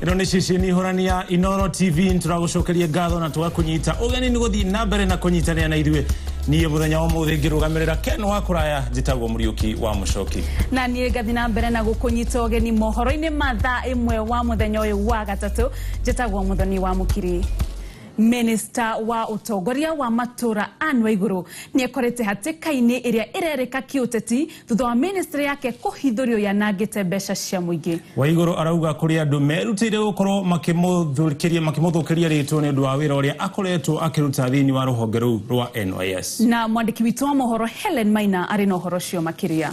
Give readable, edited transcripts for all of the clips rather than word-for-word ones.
Ĩno nĩ ceceni hũrani ya Inoro TV, nĩtũragũcokeria ngatho na tũgakũnyita ũgeni nĩ gũthiĩ na mbere na kũnyitanĩra na ithuĩ. Niĩ mũthenya wa ũmũthĩ ngĩrũgamĩrĩra Ken wa kũraya, njĩtagwo Mũriũki wa Mũcoki. Na niĩ ngathiĩ na mbere na gũkũnyita ũgeni mohoro-inĩ ma thaa 1 wa mũthenya ũyũ wa gatatũ, njĩtagwo Mũthoni wa Mũkiri. Minister wa ũtongoria wa matũra Anne Waigũrũ nĩekorete hatĩka-inĩ ĩrĩa ĩrerĩka kĩũteti thutha wa ministry yake kũhithũrio yanangĩte mbeca cia mũingĩ. Waigũrũ arauga kũrĩ andũ merutĩire gũkorwo makĩmũthũkĩria rĩtwa nĩ ũndũ wa wĩra ũrĩa akoretwo akĩruta thĩinĩ wa rũhonge rũu rwa NYS. Na mwandĩki witũ wa mohoro Helen Maina arĩ na ũhoro ũcio makĩria.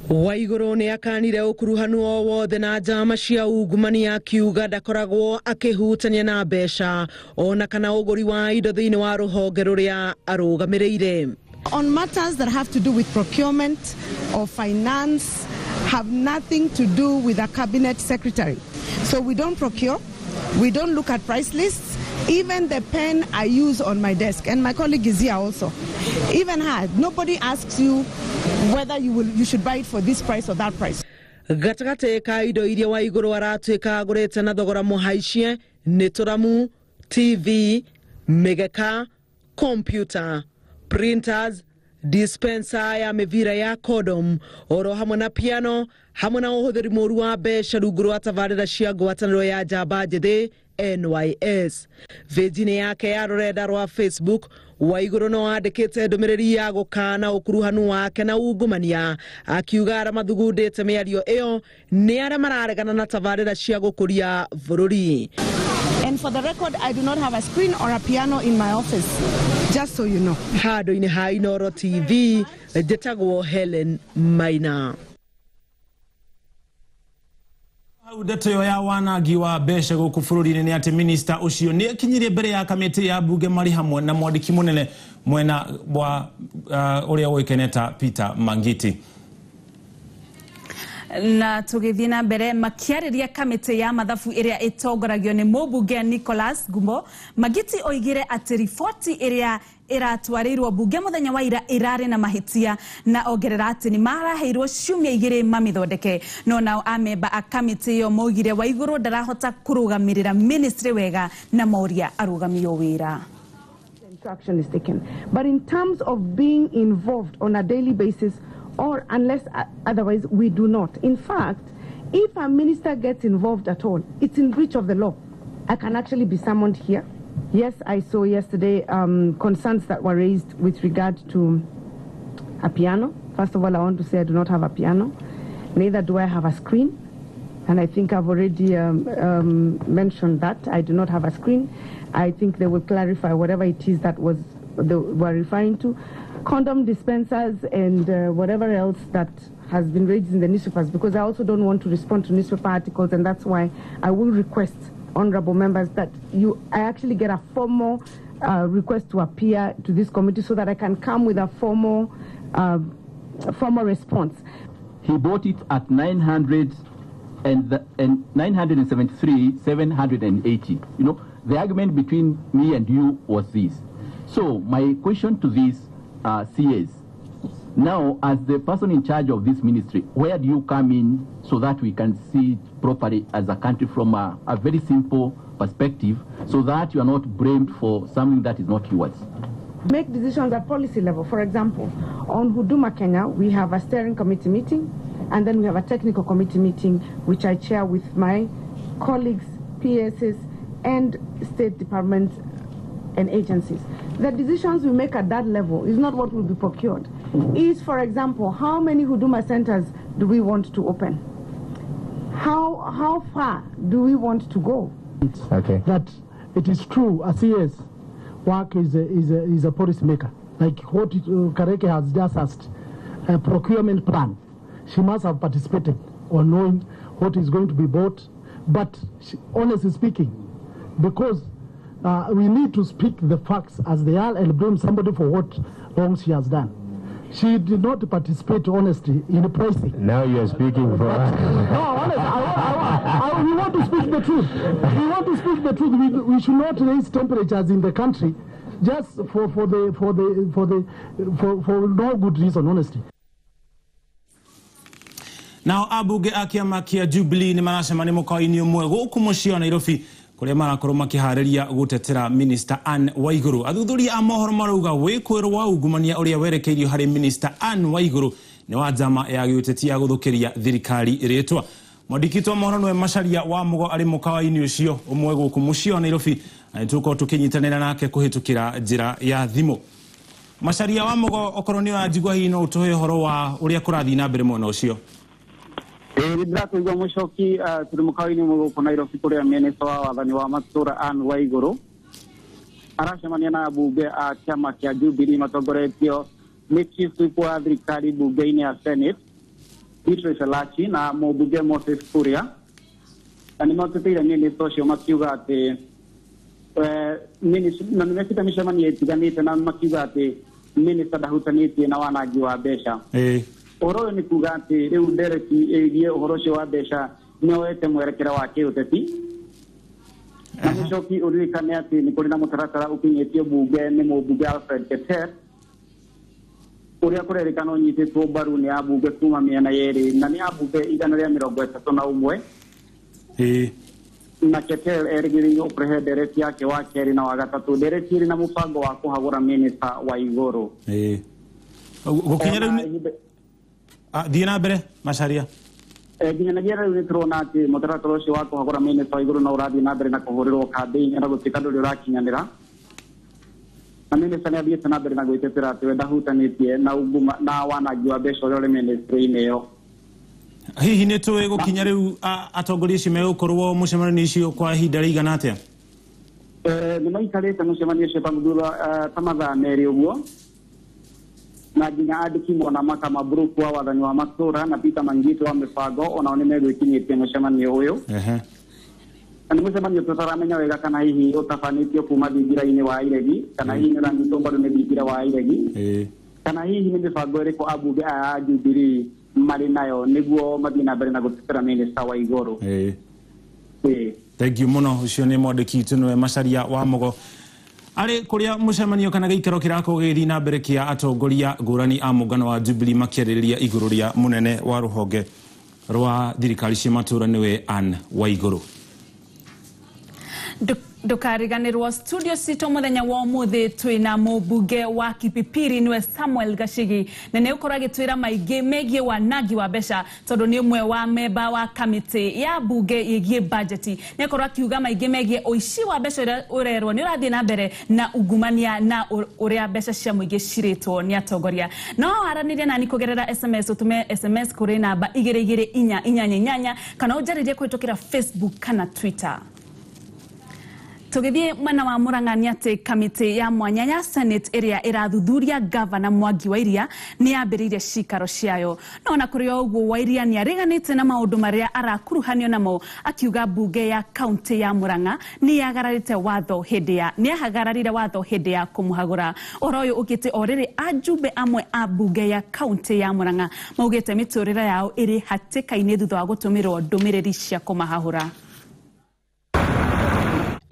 Waigũrũ nĩ akanire ũkuruhanu o wothe na njama cia ungumania akiuga ndakoragwo akĩhutania na mbeca ona kana ũgũri wa indo thĩinĩ wa rũhonge rũrĩa arũgamĩrĩire. On matters that have to do with procurement or finance have nothing to do with a cabinet secretary. So we don't procure, we don't look at price lists. Even the pen I use on my desk, and my colleague is here also, even her, nobody asks you whether you should buy it for this price or that price. Gatagatĩ ka indo iria Waigũrũ aratuĩka agũrĩte na thogora mũhaicie nĩ tũramu, TV, mĩgeka, computer, printers, dispenser ya mĩbira ya condom oro hamwe na piano hamwe na ũhũthĩri mũru wa mbeca rungu rwa tabarĩra cia ngwatanĩro ya njamba njĩthĩ NYS. Vĩnji-inĩ yake ya rũrenda rwa Facebook, Waigũrũ no andĩkĩte ndũmĩrĩri ya gũkana ũkuruhanu wake na ungumania akiuga arĩa mathugundĩte mĩario ĩyo nĩ arĩa mararegana na tabarĩra cia gũkũria bũrũri. And for the record, I do not have a screen or a piano in my office, just so you know. Handũ-inĩ ha Inoro TV, njĩtagwo Helen Maina. Hau ndeto ĩyo ya wanangi wa mbeca gũkũ bũrũri-inĩ nĩ atĩ minista ũcio nĩ akinyirie mbere ya kamĩtĩ ya mbunge marĩ hamwe na mwandĩki mũnene mwena wa ũrĩa ũĩkaine ta Peter Mangiti. Na tũgĩthiĩ na mbere makĩarĩria kamĩtĩ ya mathabu ĩrĩa ĩtongoragio nĩ mũmbunge Nicholas Gumbo, Mangiti oigire atĩ riboti ĩrĩa ĩratwarĩirwo mbunge mũthenya wa ira ĩrarĩ na mahĩtia na ongerera atĩ nĩ maraheirwo ciumia 2 mamĩthondeke. No nao amemba a kamĩtĩ ĩyo maugire Waigũrũ ndarahota kũrũgamĩrĩra ministry wega na moria arũgamio wĩra. Action is taken. But in terms of being involved on a daily basis, or unless otherwise, we do not. In fact, if a minister gets involved at all, it's in breach of the law. I can actually be summoned here. Yes, I saw yesterday concerns that were raised with regard to a piano. First of all, I want to say I do not have a piano. Neither do I have a screen. And I think I've already mentioned that. I do not have a screen. I think they will clarify whatever it is that was they were referring to. Condom dispensers and whatever else that has been raised in the newspapers, because I also don't want to respond to newspaper articles, and that's why I will request honorable members that I actually get a formal request to appear to this committee so that I can come with a formal response. He bought it at 973,780. You know, the argument between me and you was this. So my question to this CS, now as the person in charge of this ministry, where do you come in so that we can see it properly as a country from a very simple perspective, so that you are not blamed for something that is not yours? Make decisions at policy level. For example, on Huduma Kenya, we have a steering committee meeting, and then we have a technical committee meeting, which I chair with my colleagues, PSs, and state departments and agencies. The decisions we make at that level is not what will be procured. Is, for example, how many Huduma centers do we want to open? How far do we want to go? Okay. That it is true, a CS work is a policy maker. Like what Kareke has just asked, a procurement plan. She must have participated on knowing what is going to be bought. But she, honestly speaking, because we need to speak the facts as they are and blame somebody for what wrong she has done. She did not participate honestly in the pricing. Now you are speaking for us. No, honestly, we want to speak the truth. We want to speak the truth. We should not raise temperatures in the country just for no good reason, honestly. Nao ambunge a kĩama kĩa Jubilee nĩ maracemania mũkawa-inĩ ũmwe gũkũ mũciĩ wa Nairobi kũrĩa marakorwo makĩharĩria gũtetera Minister Anne Waiguru. Athuthuria a mohoro marauga wĩkũĩrwo wa ungumania ũrĩa werekeirio harĩ Minister Anne Waiguru nĩ wa njama ya gĩũteti ya gũthũkĩria thirikari rĩtwa. Mwandĩki wa mohoro nĩwe Macharia wa Mugo arĩ mũkawa-inĩ ũcio ũmwe gũkũ mũciĩ wa Nairobi, na nĩtũgũkorwo tũkĩnyitanĩra nake kũhĩtũkĩra njĩra ya thimũ. Macharia wa Mugo, okorwo nĩ ũranjigua hihi no ũtũhe ũhoro wa ũrĩa kũrathiĩ na mbere mwena ũcio. Ĩĩ, ndĩrakũigua Mũcoki. Tũrĩ mũkawa-inĩ ũmwe gũkũ Nairobi kũrĩa minista wa wathani wa matũra Anne Waiguru aracemania na ambunge a kĩama kĩa Jubilee matongoretio nĩ chief whip wa thirikari mbunge-inĩ ya Senate Beatrice Elachi na mũmbunge Moses Kuria, na nĩ mateteire minista ũcio makiuga atĩ na nĩ mekĩte mĩcemanio ĩtiganĩte na makiuga atĩ minista ndahutanĩtie na wanangi wa mbeca. Ũhoro ũyũ nĩ kuga atĩ rĩu ndereti ĩgiĩ ũhoro ũcio wa mbeca nĩ oete mwerekera wa kĩũteti. Na Mũcoki, ũririkane atĩ nĩ kũrĩ na mũtaratara ũkinyĩtio mbunge nĩ mũmbunge Alfred Keter ũrĩa kũrerĩkana ũnyitĩtwo mbaru nĩ ambunge kuma mĩena yerĩ, na nĩ ambunge 131. Na Keter erĩgĩrĩirwo kũrehe ndereti yake wa kerĩ na wa gatatũ, ndereti ĩrĩ na mũbango wa kũhagũra minista Waiguru. Gũkinya rĩu, thiĩ na mbere, Macharia. Nginyanagia rĩu nĩ tũrona atĩ mũtaratara ũcio wa kũhagũra minista Waiguru no ũrathiĩ na mbere na kũhũrĩrwo kambĩini na gũtuĩka ndũrĩ ũrakinyanĩra, na minista nĩ athiĩte na mbere na gwĩtetera atĩ we ndahutanĩtie na unguma na wanangi wa mbeca ũrĩa ũrĩ ministry-inĩ ĩyo. Hihi nĩ tũĩ gũkinya rĩu atongoria acio megũkorwo mũcemanio-inĩ ũcio kwa ihinda rĩigana atĩa? Nĩ maikarĩte mũcemanio ũcio ta ta mathaa 2 ũguo, na nginya andĩki mona Makama Brook wa wathani wa matũra na Peter Mangito wa mĩbango onao nĩ megwĩkinyĩtie mũcemanio ũyũ. Na nĩ mũcemanio tũtaramenya wega kana hihi ũtabanĩtio kuma thingira-inĩ wa Iregi, kana hihi nĩ ũranyitwo mbaru nĩ thingira wa Iregi, kana hihi nĩ mĩbango ĩrĩkũ ambunge aya a Jubilee marĩ nayo nĩguo mathiĩ na mbere na gũtetera minista Waiguru. Thank you mũno. Ũcio nĩ mwandĩki witũ nĩwe Macharia wa Mugo arĩ kũrĩa mũcemanio kana gĩikaro kĩrakorwo gĩgĩthiĩ na mbere kĩa atongoria ngũrani a mũngano wa Jubilee makĩarĩrĩria igũrũ rĩa mũnene wa rũhonge rwa thirikari cia matũra nĩwe Anne Waiguru. Ndũkariganĩrwo studio citũ mũthenya wa ũmũthĩ twĩna mũmbunge wa Kipipiri nĩwe Samuel Gachigi, na nĩ ũkorwo agĩtwĩra maingĩ megiĩ wanangi wa mbeca tondũ nĩ ũmwe wa memba wa kamĩtĩ ya mbunge ĩgiĩ bajeti. Nĩ akorwo akiuga maingĩ megiĩ ũici wa mbeca ũrĩa ũrerwo nĩ ũrathiĩ na mbere na ungumania na ũrĩa mbeca cia mũingĩ cirĩtwo nĩ atongoria. No waranĩrie nani kũgerera SMS, ũtũme SMS kũrĩ namba 22488 kana ũnjarĩrie kũhĩtũkĩra Facebook kana Twitter. Tũgĩthiĩ mwena wa Murang'a nĩ atĩ kamĩtĩ ya mwanya ya Senate ĩrĩa ĩrathuthuria gavana Mwangi wa Iria nĩ yambĩrĩirie cikaro ciayo. No ona kũrĩ o ũguo, Wairia nĩ areganĩte na maũndũ marĩa arakuruhanio namo, akiuga mbunge ya kaunti ya Murang'a nĩ yagararĩte watho hĩndĩ ya nĩ yahagararire watho hĩndĩ ya kũmũhagũra. Ũhoro ũyũ ũkĩte o rĩrĩ ajumbe amwe a mbunge ya kaunti ya Murang'a maugĩte mĩtũrĩre yao ĩrĩ hatĩka-inĩ thutha wa gũtũmĩrwo ndũmĩrĩri cia kũmahahũra.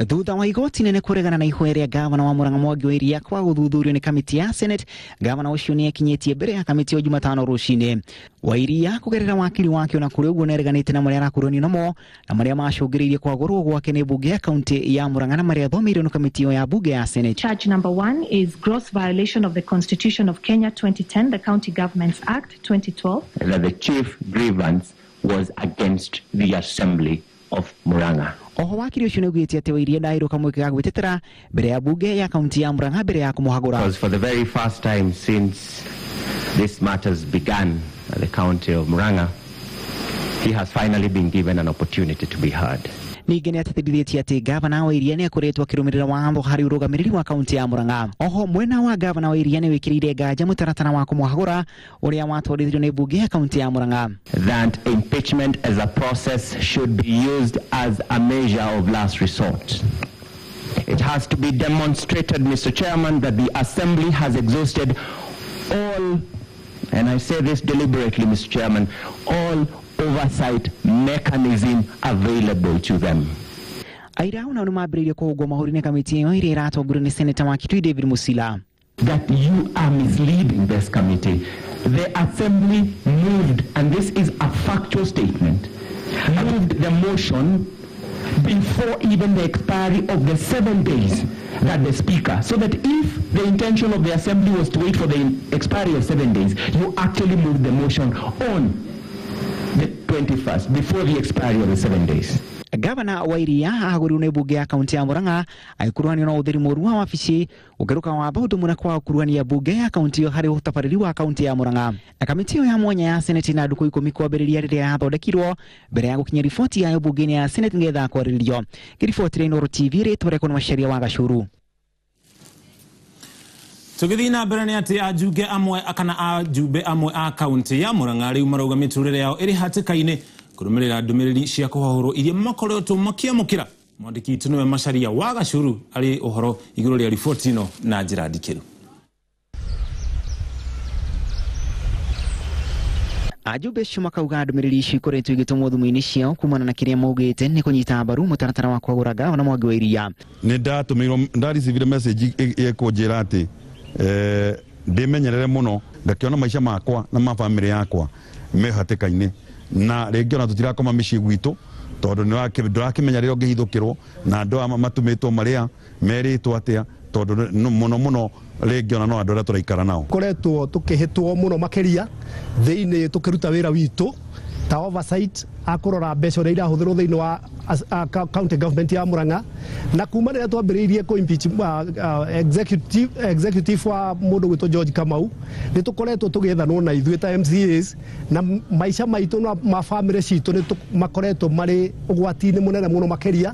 Thutha wa igoti nene kũregana na ihoya rĩa gavana wa Murang'a Mwangi wa Iria kwa gũthuthurio nĩ kamĩtĩ ya Senate, gavana ũcio nĩ ekinyĩtie mbere ya kamĩtĩ ĩyo Jumatano rũcinĩ. Wa Iria kũgerera wakiri wake ona kũrĩ ũguo nĩareganĩte na marĩa arakuruhanio namo na marĩa macũngĩrĩirie kwagũrwo gwake nĩ mbunge ya kaunti ya Murang'a na marĩa athomeirwo nĩ kamĩtĩ ĩyo ya mbunge ya Senate. Charge number 1 is gross violation of the Constitution of Kenya 2010, the County Governments Act 2012. That the chief grievance was against the Assembly of Murang'a. Oho wakiri ũcio nĩaugĩte atĩ Wairia ndaheirwo kamweke ga gwĩtetera mbere ya mbunge ya kaunti ya Murang'a mbere ya kũmũhagũra. Because for the very first time since this matters began at the county of Murang'a, he has finally been given an opportunity to be heard. Ningĩ nĩatĩtĩrithĩtie atĩ gavana wa Iria nĩakoretwo akĩrũmĩrĩra watho harĩ ũrũgamĩrĩri wa kaunti ya Murang'a. Oho mwena wa gavana wa Iria nĩwĩkĩrĩire nganja mũtaratara wa kũmũhagũra ũrĩa watwarithirio nĩ mbunge ya kaunti ya Murang'a. That impeachment as a process should be used as a measure of last resort. It has to be demonstrated, Mr. Chairman, that the Assembly has exhausted all, and I say this deliberately, Mr. Chairman, all oversight mechanism available to them. Aira onao nĩmambĩrĩirie kũhũngwo mahũri nĩ kamĩtĩ ĩyo ĩrĩa ĩratongorio nĩ seneta wa Kitui David Musila. That you are misleading this committee. The Assembly moved, and this is a factual statement, moved the motion before even the expiry of the 7 days that the Speaker, so that if the intention of the Assembly was to wait for the expiry of 7 days, you actually moved the motion on the 21st, before the expiry of the 7 days. Gavana wa Iria ahagũrirwo nĩ mbunge ya kaunti ya Murang'a agĩkuruhanio na ũtheri mũru wa wabici ũkĩruka watho ũndũ mũna kwa gũkuruhania mbunge ya kaunti ĩyo harĩ ũtabarĩri wa kaunti ya Murang'a. Na kamĩtĩ ĩyo ya mwanya ya Senate na ndukũ 10 kwambĩrĩria rĩrĩa yathondekirwo mbere ya gũkinya riboti yayo mbunge-inĩ ya Senate nĩgetha kwarĩrĩrio. Riboti rĩa Inooro TV rĩtwa rĩakwa nĩ Macharia wa Gacuru. Tũgĩthiĩ na mbere nĩ atĩ ajumbe amwe kana ajumbe amwe a kaunti ya Murang'a rĩu marauga mĩtũrĩre yao ĩrĩ hatĩka-inĩ kũrũmĩrĩra ndũmĩrĩri cia kũhahũrwo iria makoretwo makĩamũkĩra. Mwandĩki witũ nĩwe Macharia wa Gacuru arĩ ũhoro igũrũ rĩa riboti ĩno na njĩra ndikĩru. Ajumbe acio makauga ndũmĩrĩri icio ikoretwo igĩtũmwo thimũ-inĩ ciao kumana na kĩrĩa maugĩte nĩ kũnyita mbaru mũtaratara wa kwagũra gavana Mwangi wa Iria. Nĩ ndatũmĩirwo, ndarecivire message ĩkũnjĩra atĩ ndĩmenyerere mũno ngakĩona maica makwa na ma bamĩrĩ yakwa me hatĩka-inĩ, na rĩngĩ ona tũtirakoma mĩciĩ gwitũ tondũ ndũrakĩmenya rĩrĩa ũngĩhithũkĩrwo na andũ aya matũmĩtwo marĩa merĩtwo atĩa, tondũ mũno mũno rĩngĩ ona no andũ arĩa tũraikara nao. Koretwo tũkĩhĩtwo mũno makĩria thĩinĩ tũkĩruta wĩra witũ ta oversight akũrora mbeca ũrĩa irahũthĩrwo thĩinĩ wa county government ya Murang'a, na kuma rĩrĩa twambĩrĩirie kũ impeach executive wa mũndũ gwĩtwo George Kamau, nĩ tũkoretwo tũgĩethanwo na ithuĩ ta MCAs, na maica maitũ na ma family citũ nĩ makoretwo marĩ ũgwati-inĩ mũnene mũno makĩria.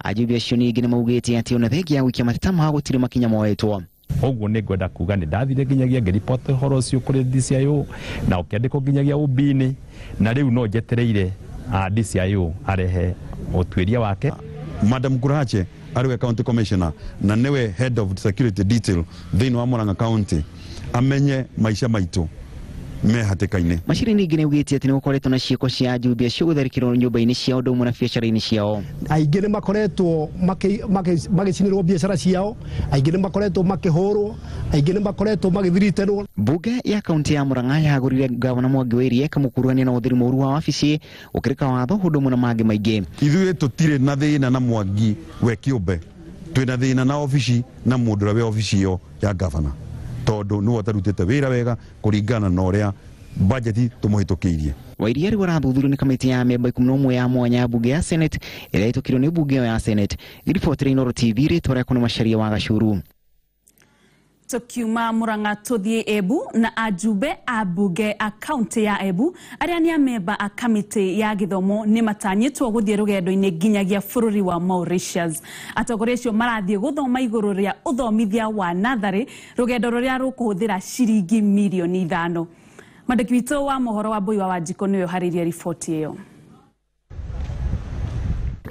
Ajumbe acio ningĩ nĩ maugĩte atĩ ona thengia ya gũikia mateta mao gũtirĩ makinya moetwo. Ũguo nĩ ngwenda kuga nĩ ndathire nginyagia ngĩriboti ũhoro ũcio kũrĩ DCIO na ũkĩandĩkwo nginyagia OB-inĩ, na rĩu no njetereire DCIO arehe ũtuĩria wake. Madam Kurache ariwe county commissioner na niwe head of security detail thĩinĩ wa Murang'a county amenye maica maitũ me hatĩka-inĩ. Macharia ningĩ nĩ augĩte atĩ nĩ gũkoretwo na ciĩko cia ajumbe acio gũtharĩkĩrwo nyũmba-inĩ ciao ũndũ ũmwe na biacara-inĩ ciao. Aingĩ nĩ makoretwo magĩcinĩrwo biacara ciao, aingĩ nĩ makoretwo makĩhũrwo, aingĩ nĩ makoretwo magĩthiritenwo. Mbunge ya kaunti ya Murang'a yahagũrire gavana Mwangi wa Iria ĩkamũkuruhania na ũtheri mũru wa wabici ũkĩrĩka watho ũndũ ũmwe na mangĩ maingĩ. Ithuĩ tũtirĩ na thĩna na Mwangi we kĩũmbe, twĩna thĩna na obici na mũndũ ũrĩa wĩ obici ĩyo ya gavana, tondũ nĩwe ũtarutĩte wĩra wega kũringana na ũrĩa bajeti tũmũhĩtũkĩirie. Wairia rĩu arathuthurio nĩ kamĩtĩ ya memba 11 ya mwanya ya mbunge ya Senate ĩrĩa ĩhĩtũkirio nĩ mbunge ĩyo ya Senate. Riboti rĩa Inooro TV rĩtwa rĩakwa nĩ Macharia wa Gacuru. Tukiuma Murang'a tuthie Embu na ajumbe a mbunge a kaunti ya Embu aria ni amemba a kamiti ya githomo ni matanyitwo guthie rugendo-ini nginyagia bururi wa Mauritius. Atongoria acio marathie guthoma iguru ria uthomithia wa nathari, rugendo ruria rukuhuthira ciringi mirioni 5. Mwandĩki witũ wa mohoro wa Mbui wa Wanjikũ niwe ũharĩirie riboti ĩyo.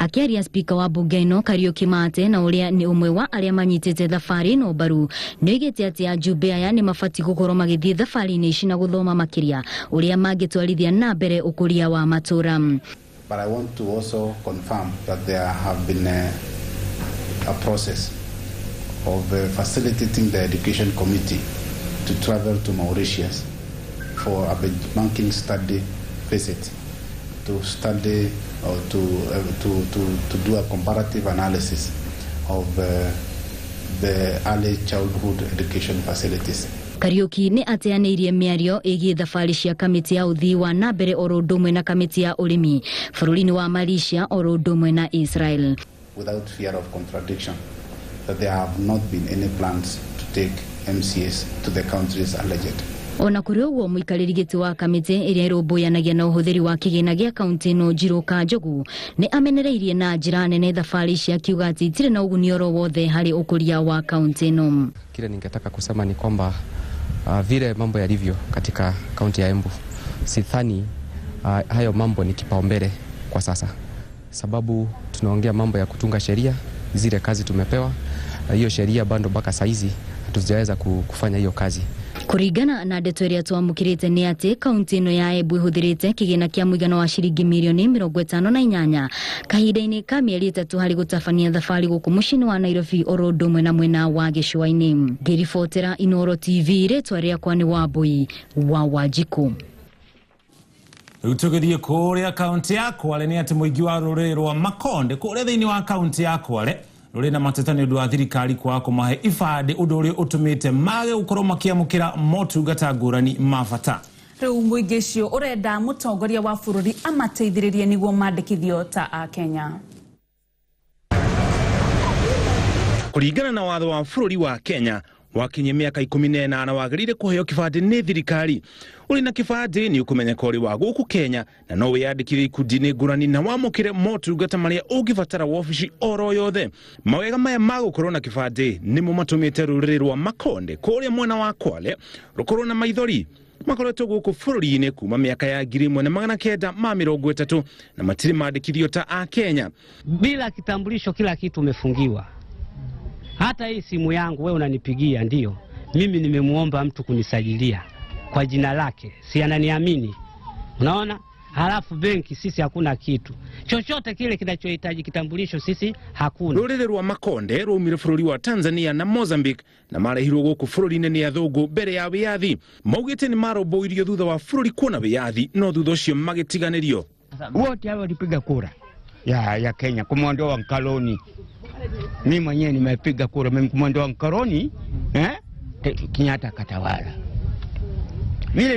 Akiaria spika wa bunge ĩno Kariuki Mate na ũrĩa nĩ ũmwe wa arĩa manyitĩte thabarĩ ĩno mbaru nĩoigĩte atĩ ajumbe aya nĩ mabatiĩ gũkorwo magĩthiĩ thabarĩ-inĩ ici na gũthoma makĩria ũrĩa mangĩtwarithia na mbere ũkũria wa matũra. But I want to also confirm that there have been a process of facilitating the education committee to travel to Mauritius for a benchmarking study visit to study or to do a comparative analysis of the early childhood education facilities. Kariuki nĩ ateanĩirie mĩario ĩgiĩ thabarĩ cia kamĩtĩ ya ũthii wa na mbere oro ũndũ ũmwe na kamĩtĩ ya ũrĩmi bũrũri-inĩ wa Malaysia oro ũndũ ũmwe na Israel. Without fear of contradiction, that there have not been any plans to take MCAs to the countries alleged. Ona kũrĩ ũguo mũikarĩri gĩtĩ wa kamĩtĩ ĩrĩa ĩrũmbũyanagia na ũhũthĩri wa kĩgĩna gĩa kaunti ĩno Njirũ Kanjogu nĩ amenereirie na njĩra nene thabarĩ ici akiuga atĩ itirĩ na ũguni oro wothe harĩ ũkũria wa kaunti ĩno. Kile ningetaka kusema ni kwamba vile mambo yalivyo katika kaunti ya Embu, sidhani hayo mambo ni kipaumbele kwa sasa, sababu tunaongea mambo ya kutunga sheria, zile kazi tumepewa hiyo sheria bado mpaka saizi hatujaweza kufanya hiyo kazi. Kũringana na ndeto ĩrĩa twamũkĩrĩte nĩ atĩ kaunti ĩno ya Embu ĩhũthĩrĩte kĩgĩna kĩa mũigana wa ciringi mirioni 58 kahinda-inĩ ka mĩeri 3 harĩ gũtabania thabarĩ gũkũ mũciĩ-inĩ wa Nairobi oro ũndũ ũmwe na mwena wa gĩcũa-inĩ. Ngĩribotera Inooro TV, rĩtwa rĩakwa nĩ Wambui wa Wanjikũ. Rĩu tũgĩthiĩ kũrĩa kaunti ya Kwale nĩ atĩ mũingĩ wa rũrĩrĩ rwa Makonde kũrĩa thĩinĩ wa kaunti ya Kwale rũrĩ na mateta nĩ ũndũ wa thirikari kwaga kũmahe ibandĩ, ũndũ ũrĩa ũtũmĩte mage gũkorwo makĩamũkĩra motungata ngũrani ma bata. Rĩu mũingĩ ũcio ũrenda mũtongoria wa bũrũri amateithĩrĩrie nĩguo mandĩkithio ta a Kenya. Kũringana na watho wa bũrũri wa Kenya, wakinyia mĩaka 18 wagĩrĩire kũheo kĩbandĩ nĩ thirikari. Ũrĩ na kĩbandĩ nĩ ũkũmenyeka ũrĩ wa gũkũ Kenya na no wĩyandĩkithie ikundi-inĩ ngũrani na wamũkĩre motungata marĩa ũngĩbatara wabici oro yothe. Mawega maya ma gũkorwo na kĩbandĩ nĩmo matũmĩte rũrĩrĩ rwa Makonde kũrĩa mwena wa Kwale rũkorwo na maithori. Makoretwo gũkũ bũrũri-inĩ kuma mĩaka ya 1930 na matirĩ mandĩkithio ta a Kenya. Bila kitambulisho kila kitu umefungiwa. Hata hii simu yangu wewe unanipigia, ndio mimi nimemuomba mtu kunisajilia kwa jina lake, si ananiamini? Unaona? Halafu benki sisi hakuna kitu chochote kile kinachohitaji kitambulisho, sisi hakuna. Rũrĩrĩ rwa Makonde rwaumire bũrũri wa Tanzania na Mozambique na marehirwo gũkũ bũrũri-inĩ nĩ athũngũ mbere ya wĩyathi. Maugĩte nĩ marũmbũirio thutha wa bũrũri kuona wĩyathi, no thutha ũcio magĩtiganĩrio. Wote hao walipiga kura ya Kenya kumwondoa mkoloni. Mimi mwenyewe nimepiga kura mimi kumwondoa mkoloni, Kenyatta katawala. Vile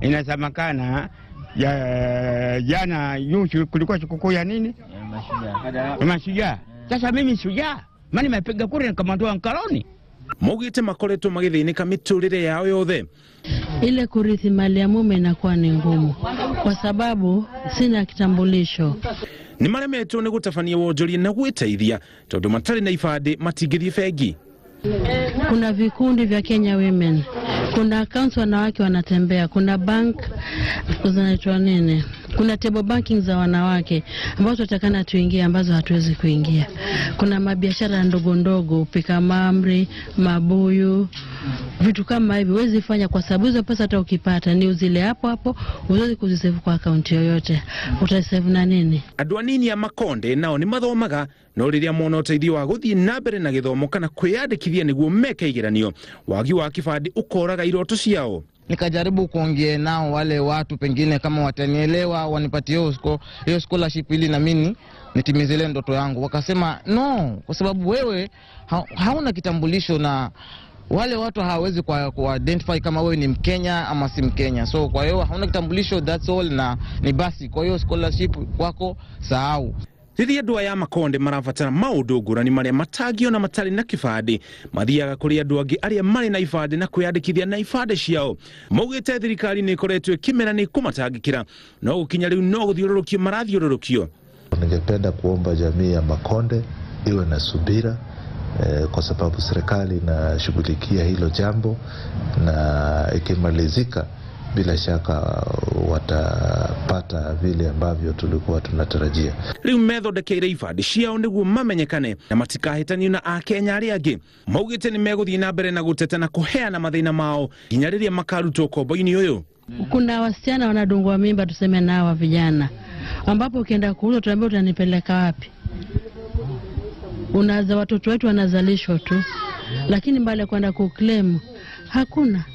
inasemekana ya jana yusu kulikuwa sikukuu ya nini? Ya mashujaa. Sasa mimi shujaa, maana nimepiga kura nikamwondoa mkoloni. Maugĩte makoretwo magĩthĩnĩka mĩtũrĩre yao yothe. Ile kurithi mali ya mume inakuwa ni ngumu kwa sababu sina kitambulisho. Nĩ maremetwo nĩ gũtabania wonjoria na gwĩteithia tondũ matarĩ na ibandĩ matingĩthiĩ bengi. Kuna vikundi vya Kenya Women, kuna accounts wanawake wanatembea, kuna bank zinaitwa nini, kuna table banking za wanawake ambazo tutakana tuingie ambazo hatuwezi kuingia. Kuna mabiashara ndogo ndogo, pika mahamri, mabuyu, vitu kama hivi huwezi fanya kwa sababu hizo pesa hata ukipata ni uzile hapo hapo, huwezi kuzisave kwa account yoyote. Utasave na nini? Andũ anini a Makonde nao nĩ mathomaga, no rĩrĩa mona ũteithio wa gũthiĩ na mbere na gĩthomo kana kwĩyandĩkithia nĩguo meke igeranio, wagi wa kĩbandĩ ũkoraga iroto ciao. Nikajaribu kuongea nao wale watu, pengine kama watanielewa wanipatie hiyo scholarship ili na mimi nitimize ile ndoto yangu. Wakasema no, kwa sababu wewe hauna kitambulisho na wale watu hawawezi kwa identify kama wewe ni Mkenya ama si Mkenya. So kwa hiyo hauna kitambulisho, that's all, na ni basi. Kwa hiyo scholarship kwako sahau. Rĩrĩa andũ aya Makonde marabatara maũndũ ngũrani marĩa matangĩona matarĩ na kĩbandĩ, mathiaga kũrĩ andũ angĩ arĩa marĩ na ibandĩ na kwĩyandĩkithia na ibandĩ ciao. Maugĩte thirikari nĩ ĩkoretwo ĩkĩmera nĩ kũmatangĩkĩra, no gũkinya rĩu no gũthiũrũrũkio marathiũrũrũkio. Ningependa kuomba jamii ya Makonde iwe na subira, kwa sababu serikali inashughulikia hilo jambo, na ikimalizika bila shaka watapata vile ambavyo tulikuwa tunatarajia. Rĩu methondekeire ibandĩ ciao nĩguo mamenyekane na matikahĩtanio na akenya arĩa angĩ. Maugĩte nĩ megũthiĩ na mbere na gũteta na kũheana mathĩna mao nginya rĩrĩa makarutwo ũkombo-inĩ ũyũ. Kuna wasichana wanadungwa mimba, tuseme na hawa vijana, ambapo ukienda kuuza tuambie utanipeleka wapi? Unaza watoto wetu wanazalishwa tu, lakini mbali kwenda kuclaim hakuna.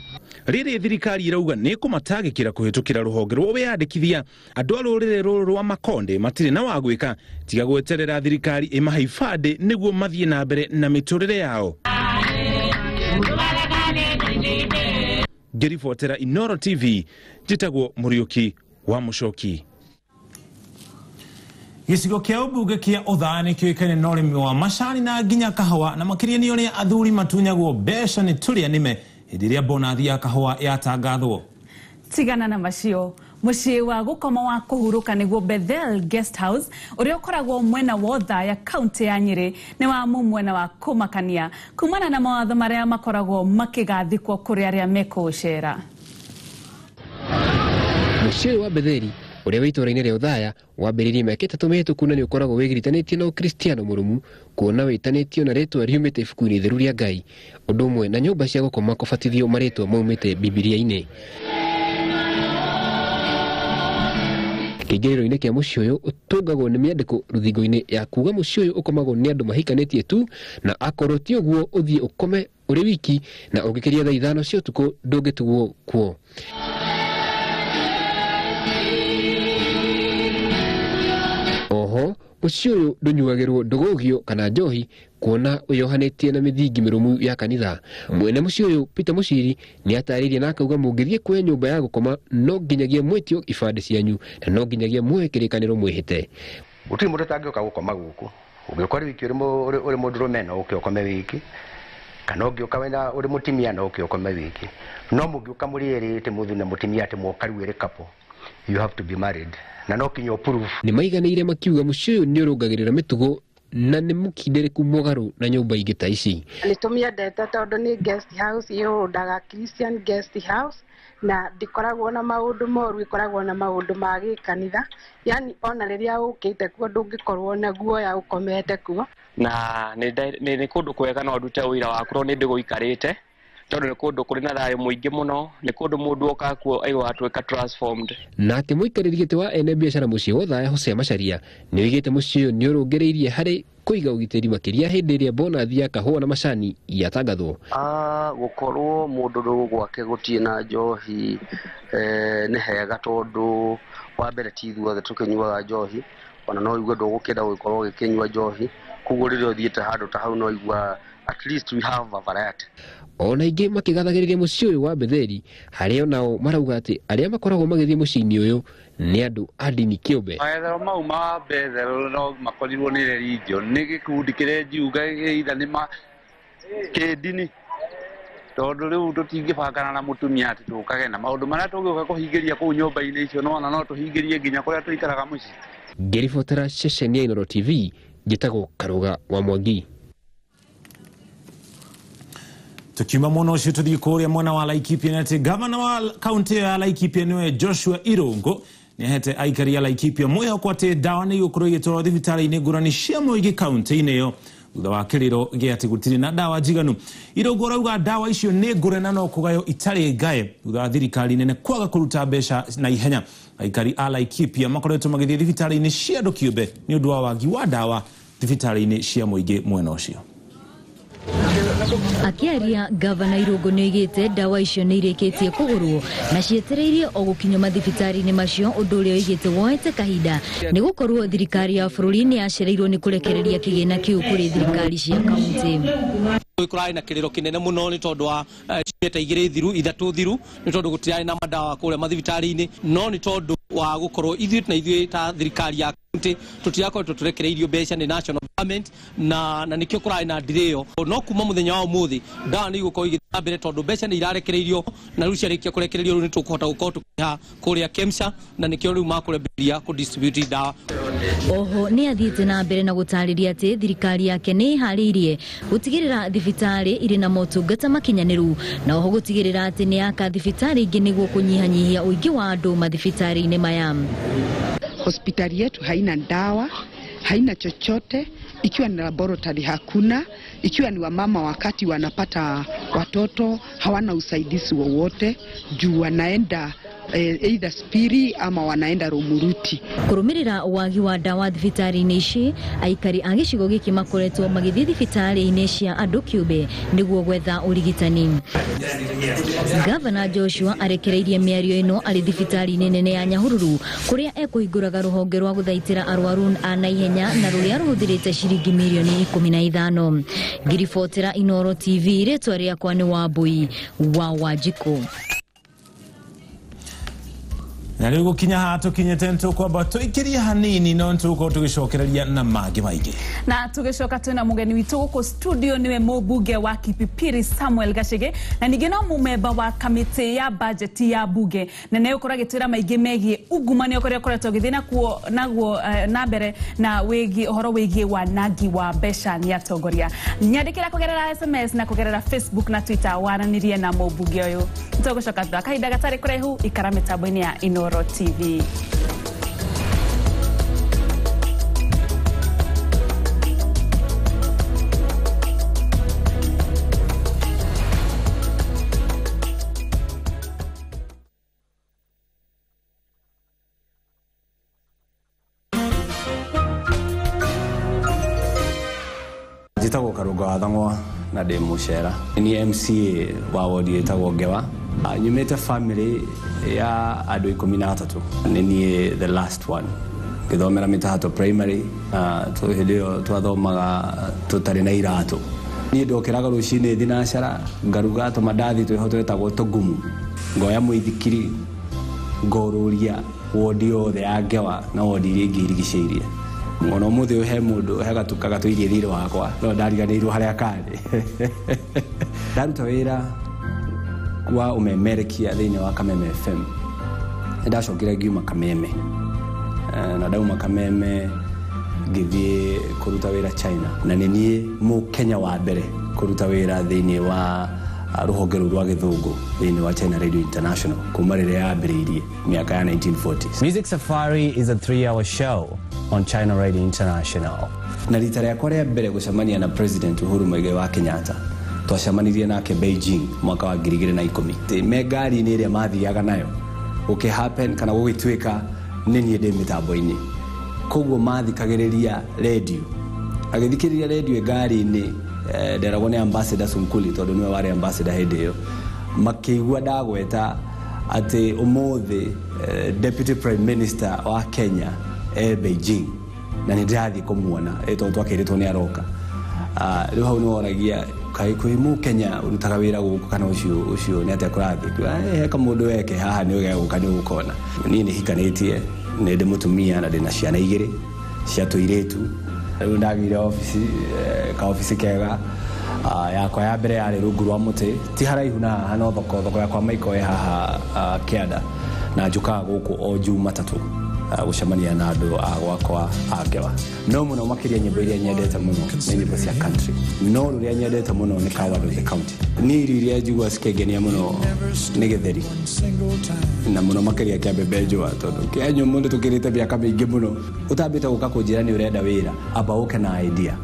Rĩrĩ thirikari irauga nĩ kũmatangĩkĩra kũhĩtũkĩra rũhonge rwa wĩyandĩkithia, andũ a rũrĩrĩ rũrũ rwa Makonde matirĩ na wa gwĩka tiga gweterera thirikari ĩmahe ibandĩ nĩguo mathiĩ na mbere na mĩtũrĩre yao. Ngĩribotera Inooro TV, njĩtagwo Mũriũki wa Mũcoki. Gĩcigo kĩa ũmbunge kĩa Uthaa nĩ kĩũĩkaine na ũrĩmi wa macani na nginya kahũa, na makĩria nĩ ũrĩa athuri matunyagwo mbeca nĩ tũrĩa nĩme hĩndĩ ĩrĩa bonathi ya kahũa yatangathwo. Tigana na macio, mũciĩ wa gũkoma wa kũhurũka nĩguo Bethel Guest House ũrĩa ũkoragwo mwena wa Othaya kaunti ya Nyĩrĩ nĩ wa mwena wa kũmakania kumana na mawatho marĩa makoragwo makĩgathĩkwo kũrĩ arĩa mekũũcera. Mũciĩ wa Betheli Ũrĩa wĩ itũũra-inĩ rĩa Othaya wambĩrĩirie mĩaka 3 mĩhĩtũku na nĩ ũkoragwo wĩgiritanĩtie na ũkristiano mũrũmu kuona wĩtanĩtio na rĩtwa riumĩte ibuku-inĩ itheru rĩa Ngai, ũndũ ũmwe na nyũmba cia gũkoma kũbatithio marĩtwa maumĩte Bibilia-inĩ. Kĩingĩrĩro-inĩ kĩa mũciĩ ũyũ ũtũngagwo nĩ mĩandĩko rũthingo-inĩ ya kuga mũciĩ ũyũ ũkomagwo nĩ andũ mahikanĩtie tu, na akorwo ti ũguo ũthiĩ ũkome ũrĩ wiki, na ũngĩkĩria thaa 5 cia ũtukũ ndũngĩtugwo kuo. Oho mũciĩ ũyũ ndũnyuagĩrwo ndũgũgio kana njohi kuona wĩyohanĩtie na mĩthingi mĩrũmu ya kanitha. Mwene mũciĩ ũyũ Peter Mũciri nĩ atarĩirie na akauga mũngĩthiĩ kuoya nyũmba ya gũkoma no nginyagia mwĩtio ibandĩ cianyu na no nginyagia muoe kĩrĩkanĩro mwĩhĩte. Gũtirĩ mũndũ ũtangĩũka gũkoma gũkũ. Ũngĩũka ũrĩ wiki ũrĩ mũndũrũme no ũke ũkome wiki, kana ũngĩũka wĩna ũrĩ mũtumia no ũke ũkome wiki. No mũngĩũka mũrĩ erĩ atĩ mũthuri na mũtumia atĩ mwoka rĩu ĩrĩ couple, you have to be married na no kinya ũprove. Nĩ maiganĩire makiuga mũciĩ ũyũ nĩ ũrũngagĩrĩra mĩtugo na nĩ mũkindĩrĩku mũgarũ na nyũmba ingĩ ta ici. Nĩ tũmĩendete tondũ nĩ guest house ĩhũndaga Christian guest house, na ndĩkoragwo na maũndũ moru, ĩkoragwo na maũndũ ma gĩkanitha. Yani ona rĩrĩa ũkĩte kuo ndũngĩkorwo na guoya ũkomete kuo. Na nĩ kũndũ kwega no ndute ũira wakwa nĩ ndĩgũikarĩte, tondũ nĩ kũndũ kũrĩ na thayũ mũingĩ mũno, nĩ kũndũ mũndũ oka kuo aigua atuĩka transformed. Nake mũikarĩri gĩtĩ wa ene biacara mũciĩ wa Othaya Hosea Macharia nĩ oigĩte mũciĩ ũyũ nĩ ũrũngĩrĩirie harĩ kũiga ũgitĩri makĩria hĩndĩ ĩrĩa bonathi ya kahũa na macani yatangathwo. Gũkorwo mũndũ rũgũ gwake gũtirĩ na njohi nĩ hega, tondũ wa mbere ti ithuothe tũkĩnyuaga njohi, ona no igue ndũgũkĩenda gũgĩkorwo ũgĩkĩnyua njohi, koguo rĩrĩa ũthiĩte handũ ta hau no igua at least we have a variety. Ona ingĩ makĩgathagĩrĩria mũciĩ ũyũ wa Betheri, harĩa onao marauga atĩ arĩa makoragwo magĩthiĩ mũciĩ-inĩ ũyũ nĩ andũ a ndini kĩũmbe. Maethero mau ma Bethel no makorirwo nĩ religion, nĩ gĩkundi kĩrĩa njiuga either nĩ ma kĩndini, tondũ rĩu tũtingĩbangana na mũtumia atĩ tũkage na maũndũ marĩa tũngĩũka kũhingĩria kũu nyũmba-inĩ icio, nĩwona no tũhingĩrie nginya kũrĩa tũikaraga mũciĩ. Ngĩribotera ceceni ya Inooro TV, njĩtagwo Karũga wa Mwangi. Tukiuma mwena ũcio tũthiĩ kũrĩa mwena wa Laikipia, na atĩ gavana wa kaunti ya Laikipia nĩwe Joshua Irungu nĩ ahete aikari a Laikipia mwĩhoko atĩ ndawa nĩ igũkorwo igĩtwarwo thibitarĩ-inĩ ngũrani cia mũingĩ kaunti-inĩ ĩyo thutha wa kĩrĩro gĩa atĩ gũtirĩ na ndawa njiganu. Irungu arauga ndawa icio nĩ ngũre na no kũgaywo itarĩ ngae thutha wa thirikari nene kwaga kũruta mbeca na ihenya. Aikari a Laikipia makoretwo magĩthiĩ thibitarĩ-inĩ cia andũ kĩũmbe nĩ ũndũ wa wagi wa ndawa thibitarĩ-inĩ cia mũingĩ mwena ũcio. Akĩaria, gavana Irungu nĩ oigĩte ndawa icio nĩ irĩkĩtie kũgũrwo na cietereirie o gũkinyio mathibitarĩ-inĩ macio, ũndũ ũrĩa oigĩte woete kahinda nĩ gũkorwo thirikari ya bũrũri nĩ yacereirwo nĩ kũrekereria kĩgĩna kĩu kũrĩ thirikari cia kaunti. Kũrarĩ na kĩrĩro kĩnene mũno nĩ tondũ wa ciumia 2 thiru 3 thiru, nĩ tondũ gũtirarĩ na madawa kũrĩa mathibitarĩ-inĩ, no nĩ tondũ wa gũkorwo ithuĩ na ithuĩ ta thirikari ya kaunti tũtirakoretwo tũrekereirio mbeca nĩ national government, na nĩkĩo kũrarĩ na delay ĩyo. No kuma mũthenya wa ũmũthĩ ndawa nĩ igũkorwo igĩthiĩ na mbere tondũ mbeca nĩ irarekereirio, na rĩu ciarĩkia kũrekererio rĩu nĩ tũkũhota gũkorwo tũkĩrĩha kũrĩa KEMSA, na nĩkĩo rĩu makũrambĩrĩria kũ distribute ndawa. Oho nĩ athiĩte na mbere na gũtarĩria atĩ thirikari yake nĩ ĩharĩirie gũtigĩrĩra thibitarĩ irĩ na motungata makinyanĩru, na oho gũtigĩrĩra atĩ nĩ yaka thibitarĩ ingĩ nĩguo kũnyihanyihia ũingĩ wa andũ mathibitarĩ-inĩ maya. Hospitali yetu haina ndawa, haina chochote, ikiwa ni laboratory hakuna, ikiwa ni wamama wakati wanapata watoto hawana usaidizi wowote juu wanaenda either Spiri ama wanaenda Rumuruti. Kũrũmĩrĩra wagi wa ndawa thibitarĩ-inĩ ici, aikari a gĩcigo gĩkĩ makoretwo magĩthiĩ thibitarĩ-inĩ cia andũ kĩũmbe nĩguo gwetha ũrigitani. Gavana Joshua arekereirie mĩario ĩno arĩ thibitarĩ-inĩ nene ya Nyahururu kũrĩa ekũhingũraga rũhonge rwa gũthaitĩra arwaru a naihenya na rũrĩa rũhũthĩrĩte ciringi mirioni 15. Ngiribotera Inooro TV, rĩtwa rĩakwa nĩ Wambui wa Wanjikũ. Na rĩu gũkinya haha tũkinyĩte nĩtũkwamba tũikĩrie hanini no nĩtũgũkorwo tũgĩcokereria na mangĩ maingĩ. Na tũgĩcoka twĩna mũgeni witũ gũkũ studio nĩwe mũmbunge wa Kipipiri Samuel Gachege, na ningĩ no mũmemba wa kamĩtĩ ya budget ya bunge, na nĩ ũkorwo agĩtwĩra maingĩ megiĩ ungumania ũrĩa ũkoretwo ũgĩthiĩ nakuo naguo na mbere na wĩgiĩ ũhoro wĩgiĩ wanangi wa mbeca nĩ atongoria. Nyandĩkĩra kũgerera SMS na kũgerera Facebook na Twitter waranĩrie na mũmbunge ũyũ. Nĩtũgũcoka thutha kahinda gatarĩ kũraihu, ikara mĩtambo-inĩ ya Inooro TV. Njĩtagwo Karũngo wa Thang'wa na ndĩ mũcera. Ni MCA wa wodi ĩtagwo Ngewa. Nyumĩte family ya andũ 13. Nĩ niĩ the last one. Ngĩthomera Mĩtahato primary, hĩndĩ ĩyo twathomaga tũtarĩ na iratũ. Niĩ ndokĩraga rũcinĩ thinacara, ngaruga tũmandathi twĩho twĩtagwo tũgumu. Ngoya mũithikiri, ngorũria wodi yothe ya Ngewa na wodi iria ingĩ irigicĩirie. Ona ũmũthĩ ũyũ he mũndũ he gatuka gatũirie thirĩ wakwa no ndariganĩirwo harĩa karĩ. Ndaruta wĩra wa ũmemerekia thĩinĩ wa Kameme FM. Nĩndacokire ngiuma Kameme. Na ndauma Kameme ngĩthiĩ kũruta wĩra China. Na nĩ niĩ mũkenya wa mbere kũruta wĩra thĩinĩ wa rũhonge rũu rwa gĩthũngũ thĩinĩ wa China Radio International kuma rĩrĩa yambĩrĩirie mĩaka ya 1940s. Music Safari is a 3-hour show on China Radio International. Na rita rĩakwa rĩa mbere gũcemania na President Uhuru Muigai wa Kenyatta, twacemanirie nake Beijing mwaka wa 2010. Me ngari-inĩ ĩrĩa mathiaga nayo gũkĩ happen kana gũgĩtuĩka nĩ niĩ ndĩ mĩtambo-inĩ, koguo mathikagĩrĩria radio. Agĩthikĩrĩria radio ngari-inĩ, nderagwo nĩ Ambassador Sunkuli tondũ nĩwe warĩ ambassador hĩndĩ ĩyo, makĩigua ndagweta atĩ ũmũthĩ Deputy Prime Minister wa Kenya e Beijing na nĩ ndĩrathiĩ kũmuona tondũ twakĩrĩtwo nĩ aroka. Rĩu hau nĩworagia kaĩ kwĩ mũkenya ũrutaga wĩra gũkũ kana ũcio nĩ atĩa kũrathiĩ? He kamũndũ weke haha nĩ ũgegũka nĩ ũgũkona. Niĩ nĩ hikanĩtie, nĩ ndĩ mũtumia na ndĩna ciana igĩrĩ cia tũirĩtu. Rĩu ndagĩire obici, kaobici kega. Yakwa ya mbere yarĩ rungu rwa mũtĩ, ti haraihu na haha no thoko yakwa maiko ĩ haha kĩanda, na njũkaga gũkũ o Jumatatũ gũcemania na andũ a gwakwa a Ngewa. No mũno makĩria nyĩmbo iria nyendete mũno nĩ nyĩmbo cia country, no rũrĩa nyendete mũno nĩ Coward of the County. Niĩ irio iria njiguaga cikĩngenia mũno nĩ gĩtheri, na mũno makĩria kĩa mbembe njũa, tondũ kĩa nyũmũ nĩ tũkĩrĩte mĩaka mĩingĩ mũno. Ũtambĩte gũka kũnjĩra nĩ ũrenda wĩra, amba ũke na idea.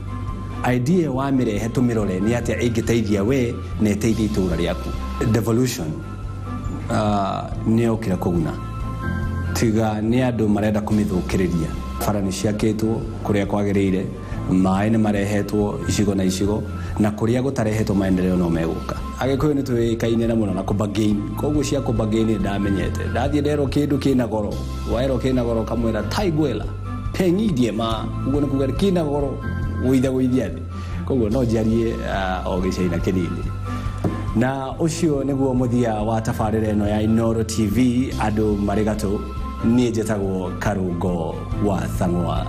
Idea wamĩrehe tũmĩrore nĩ atĩa ĩngĩteithia we na ĩteithie itũũra rĩaku. Devolution nĩ yokire kũguna, tiga nĩ andũ marenda kũmĩthũkĩrĩria. Bara nĩ ciakĩtwo kũrĩa kwagĩrĩire, maĩ nĩ marehetwo icigo na icigo, na kũrĩa gũtarehetwo maendeleo no megũka. Agĩkũyũ nĩ tũĩkaine na mũno na kũbargain, koguo cia kũbargain nĩ ndamenyete. Ndathiĩ nderwo kĩndũ kĩna goro, waerwo kĩna goro kamwĩra taiguela peng'idie ma, ũguo nĩ kuga kĩna goro gũithia thĩ. Koguo no njarie o gĩcaina kĩnini. Na ũcio nĩguo mũthia wa tabarĩra ĩno ya Inooro TV, andũ marĩ gatũ. Niĩ njĩtagwo Karũngo wa Thang'wa.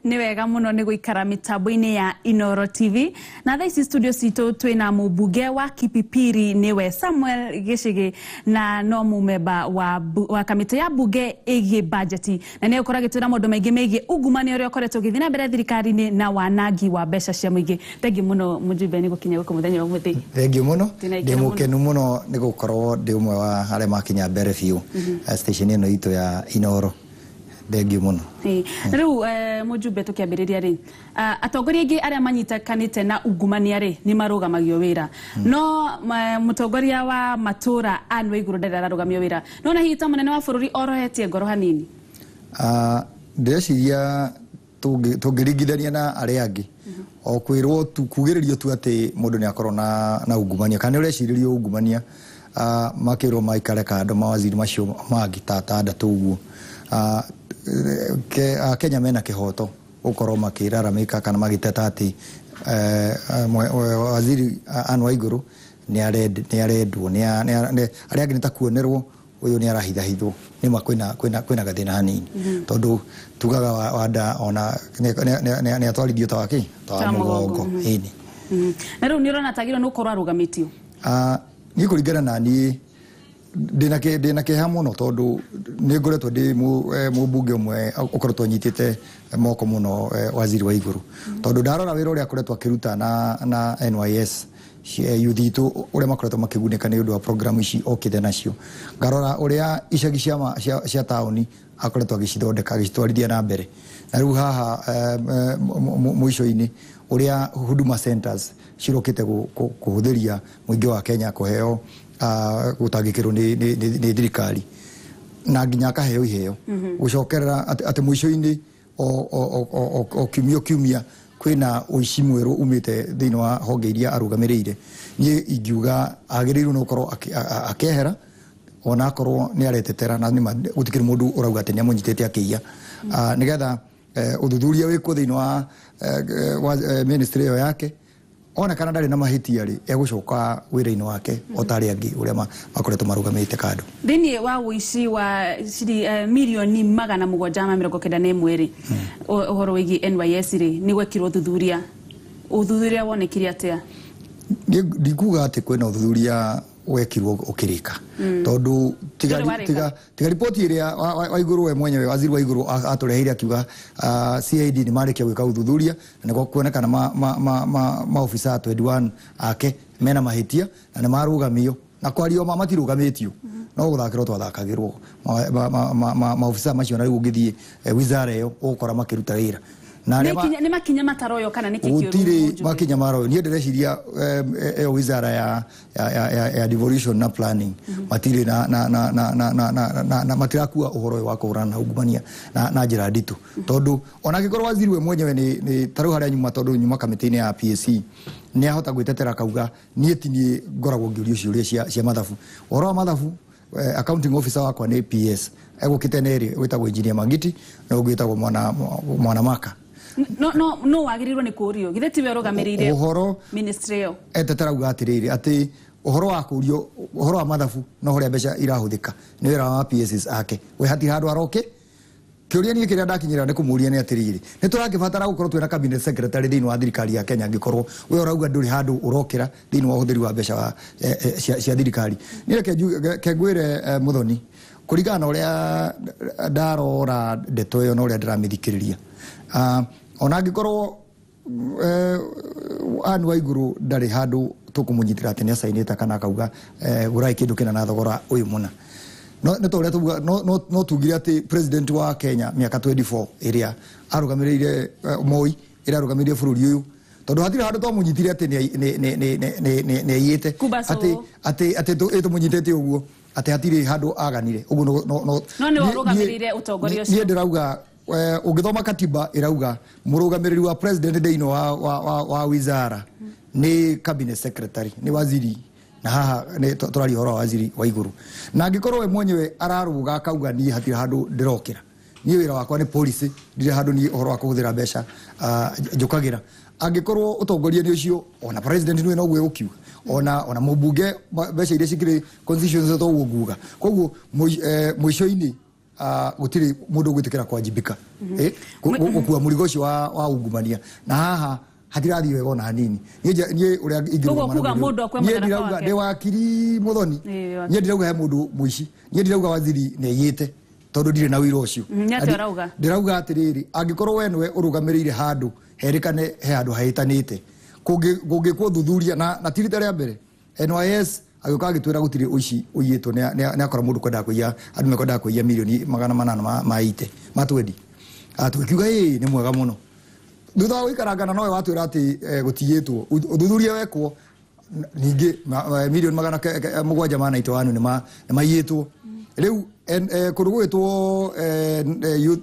Nĩ wega mũno nĩ gũikara mĩtambo-inĩ ya Inooro TV. Na thaa ici studio citũ twĩna mũmbunge wa Kipipiri nĩwe Samuel Gĩchĩgĩ, na no mũmemba wa kamĩtĩ ya mbunge ĩgiĩ bajeti, na nĩ egũkorwo agĩtwĩra maũndũ maingĩ megiĩ ungumania ũrĩa ũkoretwo ũgĩthiĩ na mbere thirikari-inĩ na wanangi wa mbeca cia mũingĩ. Thengiũ mũno mũjumbe nĩ gũkinya gũkũ mũthenya wa ũmũthĩ. Thengiũ mũno, ndĩ mũkenu mũno nĩ gũkorwo ndĩ ũmwe wa arĩa makinya mbere biũ station ĩno itũ ya Inooro. Thengiũ mũno. Rĩu mũjumbe tũkĩambĩrĩria rĩ, atongoria aingĩ arĩa manyitanĩte na ungumania rĩ nĩ marũgamagio wĩra, no mũtongoria wa matũra Anne Waigũrũ ndarĩ ararũgamio wĩra. No na hihi ta mũnene wa bũrũri orohetie ngoro hanini? Ndĩreciria tũngĩringithania na arĩa angĩ, o kwĩrwo tu kugĩrĩrio tu atĩ mũndũ nĩ akorwo na ungumania kana nĩ ũrecirĩrio ungumania, makĩrwo maikare kando mawaziri macio mangĩ ta atandatũ ũguo. Kenya mena kĩhoto gũkorwo makĩraramĩka kana magĩteta atĩ waziri Anne Waigũrũ nĩ arendwo, arĩa angĩ nĩ ta kuonerwo ũyũ nĩ arahithahithwo. Nĩma kwĩna gathĩna hanini, tondũ tugaga wanda ona nĩ atwarithio ta wakĩ ta wa mũgongo. Ĩni Na rĩu nĩ ũrona tagĩrĩirwo nĩ gũkorwo arũgamĩtio? Niĩ kũringana na niĩ ndĩna kĩeha mũno, tondũ nĩ ngoretwo ndĩ mũmbunge ũmwe ũkoretwo nyitĩte moko mũno waziri wa Igũrũ, tondũ ndarora wĩra ũrĩa akoretwo akĩruta na NYS youth itũ ũrĩa makoretwo makĩgunĩka nĩ ũndũ wa program ici okĩte nacio, ngarora ũrĩa icagi cia taũni akoretwo agĩcithondeka agĩcitwarithia na mbere, na rĩu haha mũico-inĩ Ũrĩa Huduma Centers cirokĩte kũhũthĩria mũingĩ wa Kenya kũheo gũtangĩkĩrwo nĩ thirikari na nginya akaheo iheo, gũcokerera atĩ mũico-inĩ o kiumia kwĩna ũici mwerũ umĩte thĩinĩ wa honge iria arũgamĩrĩire. Niĩ ingiuga agĩrĩirwo nĩ gũkorwo akehera, ona akorwo nĩ aretetera na nĩma gũtikĩrĩ mũndũ ũrauga atĩ nĩ amũnyitĩte akĩiya, nĩgetha ũthuthuria wĩkwo thĩinĩ wa ministry ĩyo yake, ona kana ndarĩ na mahĩtia rĩ, egũcoka wĩra-inĩ wake o ta arĩa angĩ ũrĩa makoretwo marũgamĩte kando. Thĩinĩ wa ũici wa mirioni 791 rĩ, ũhoro wĩgiĩ NYS rĩ, nĩ gwekirwo ũthuthuria. Ũthuthuria wonekire atĩa? Ndikuga atĩ kwĩna ũthuthuria wekirwo ũkĩrĩka, tondũ tiga riboti ĩrĩa Waiguru we mwenyewe, waziri Waiguru atũreheire akiuga CID nĩ marĩkia gwĩka ũthuthuria na nĩ kuonekana maobisa 21 ake mena mahĩtia na nĩ marũgamio, na kwario ma matirũgamĩtio, no gũthakĩrwo twathakagĩrwo maobisa macio, na rĩu ũngĩthiĩ wizara ĩyo ũgũkora makĩruta wĩra. Nĩ makinya mataroyo kana nĩkĩ kĩũru? Gũtirĩ makinya maroyo. Niĩ ndĩreciria ĩyo wizara ya devolution na planning matirĩ na matirakua ũhoro ũyũ wa kũhũrana na ungumania na njĩra nditũ, tondũ ona angĩkorwo waziri we mwenyewe nĩ ta rĩu harĩa nyuma, tondũ nyuma kamĩtĩ-inĩ ya PAC nĩ ahota gwĩtetera akauga niĩ ti niĩ ngoragwo ngĩũrio ciũria cia mathabu. Ũhoro wa mathabu, accounting officer wakwa nĩ PS egũkĩte nĩ wĩtagwo Engineer Mangiti na ũngĩ wĩtagwo Mwana Maka. No wagĩrĩirwo nĩ kũũrio, githĩ tiwe ũrũgamĩrĩire ũhoro ministry ĩyo? Etetera atĩrĩrĩ, atĩ ũhoro wa kũũrio ũhoro wa mathabu na ũrĩa mbeca irahũthĩka nĩ wĩra wa PSs ake, we hatirĩ handũ aroke. Kĩũria niĩ kĩrĩa ndakinyĩra nĩ kũmũria nĩ atĩrĩrĩ, nĩ tũrakĩbatara gũkorwo twĩna cabinet secretary thĩinĩ wa thirikari ya Kenya angĩkorwo we ũrauga ndũrĩ handũ ũrokĩra thĩinĩ wa ũhũthĩri wa mbeca cia thirikari? Niĩ reke ngwĩre Muthoni, kũringana na ũrĩa ndarora ndeto ĩyo na ũrĩa ndĩramĩthikĩrĩria, ona angĩkorwo Anne Waiguru ndarĩ handũ tũkũmũnyitĩra atĩ nĩ acainĩte kana akauga gũrai kĩndũ kĩna na thogora ũyũ mũna, no tugire atĩ president wa Kenya mĩaka 24 ĩrĩa arũgamĩrĩire Moi, ĩrĩa arũgamĩrĩire bũrũri ũyũ, tondũ hatirĩ handũ twamũnyitire atĩ nĩ aiyĩte, atĩ tũmũnyitĩte ũguo atĩ hatirĩ handũ aganire ũguo. No nĩwe ũrũgamĩrĩire ũtongoria ũcio. Niĩ ndĩrauga ũngĩthoma katiba ĩrauga mũrũgamĩrĩri wa president thĩinĩ wa wizara nĩ cabinet secretary, nĩ waziri, na haha nĩ tũraria ũhoro wa waziri Waiguru. Na angĩkorwo we mwenyewe ararũga akauga niĩ hatirĩ handũ ndĩrokĩra, niĩ wĩra wakwa nĩ policy, ndirĩ handũ niĩ ũhoro wa kũhũthĩra mbeca njũkagĩra, angĩkorwo ũtongoria nĩ ũcio, ona president nĩwe noguo egũkiuga, ona mũmbunge mbeca iria cikĩrĩ constituency toguo nguga. Koguo mũico-inĩ gũtirĩ mũndũ ũgwĩtĩkĩra kwanjibika gũkua mũrigo ũcio wa ungumania, na haha hatirathiĩ wega ona hanini. Niĩ ũrĩa ingĩrũgama, ndirauga ndĩ wakiri Muthoni, niĩ ndirauga he mũndũ mũici, niĩ ndirauga waziri nĩ aiyĩte, tondũ ndirĩ na ũira ũcio. Ndĩrauga atĩrĩrĩ, angĩkorwo we nĩwe ũrũgamĩrĩire handũ herĩkane he handũ hahĩtanĩte, kũngĩkwo ũthuthuria na ti rita rĩa mbere NYS agĩũka agĩtwĩra gũtirĩ ũici ũiyĩtwo, nĩ akora mũndũ kwendaga kũiya, andũ mekwendaga kũiya mirioni 800 ma ite ma twendi, tũgĩkiuga ĩĩ nĩ mwega mũno. Thutha wa gũikarangana nowe watwĩra atĩ gũtiyĩtwo, ũthuthuria wekwo ningĩ mirioni 791 nĩ maiyĩtwo. Rĩu kũndũ gũgĩtwo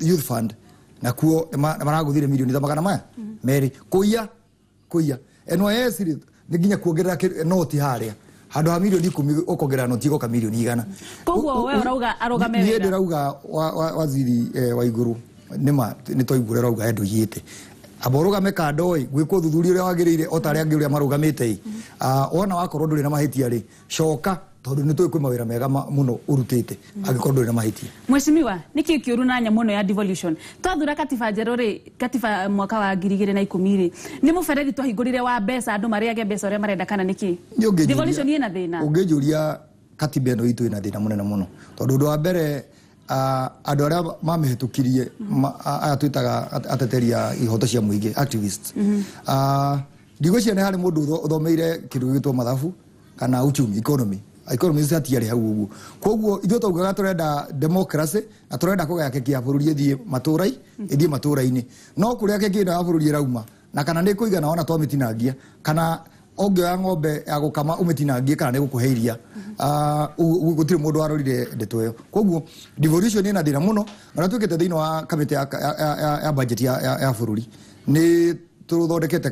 Youth Fund nakuo maragũthire mirioni ta 200 kũiya NYS rĩ nĩ nginya kuongerera noti harĩa handũ ha mirioni 10 ũkongerera noti ĩgoka mirioni 100. Koguo we ũrauga arũgame wĩra? Niĩ ndĩrauga waziri Waiguru nĩma nĩ twaiguire ũrauga he ndũiyĩte, amba ũrũgame kando ĩ gwĩkwo ũthuthuria ũrĩa wagĩrĩire o ta arĩa angĩ ũrĩa marũgamĩte ĩ, wona wakorwo ndũrĩ na mahĩtia rĩ, coka, tondũ nĩ tũĩ kwĩ mawĩra mega mũno ũrutĩte angĩkorwo ndũrĩ na mahĩtia. Mheshimiwa, nĩkĩ kĩũru na nyamũ ĩno ya devolution? Twathura katiba njerũ rĩ, katiba mwaka wa 2010 rĩ, nĩ mũberethi twahingũrire wa mbeca andũ marĩage mbeca ũrĩa marenda kana nĩkĩ? Devolution ĩna thĩna? Ũngĩnjũria katiba ĩno itũ ĩna thĩna mũnene mũno, tondũ ũndũ wa mbere andũ arĩa mamĩhĩtũkirie aya twĩtaga ateteri a ihoto cia mũingĩ, activists, ndigwĩciria nĩ harĩ mũndũ ũthomeire kĩndũ gĩgwĩtwo mathabu kana uchumi, economy hatiarĩ hau ũguo. Koguo ithuĩ twaugaga tũrenda democracy na tũrenda kũgaya keki ya bũrũri ĩthiĩ matũra-inĩ, no kũrĩa keki ĩno ya bũrũri ĩrauma na kana nĩ kũigana ona twamĩtinangia, kana ũngĩoya ng'ombe ya gũkama ũmĩtinangie kana nĩ gũkũhe iria. Gũtirĩ mũndũ warorire ndeto ĩyo. Koguo devolution ĩna thĩna mũno, na twĩkĩte thĩinĩ wa kamĩtĩ ya budget ya bũrũri, nĩ tũthondekete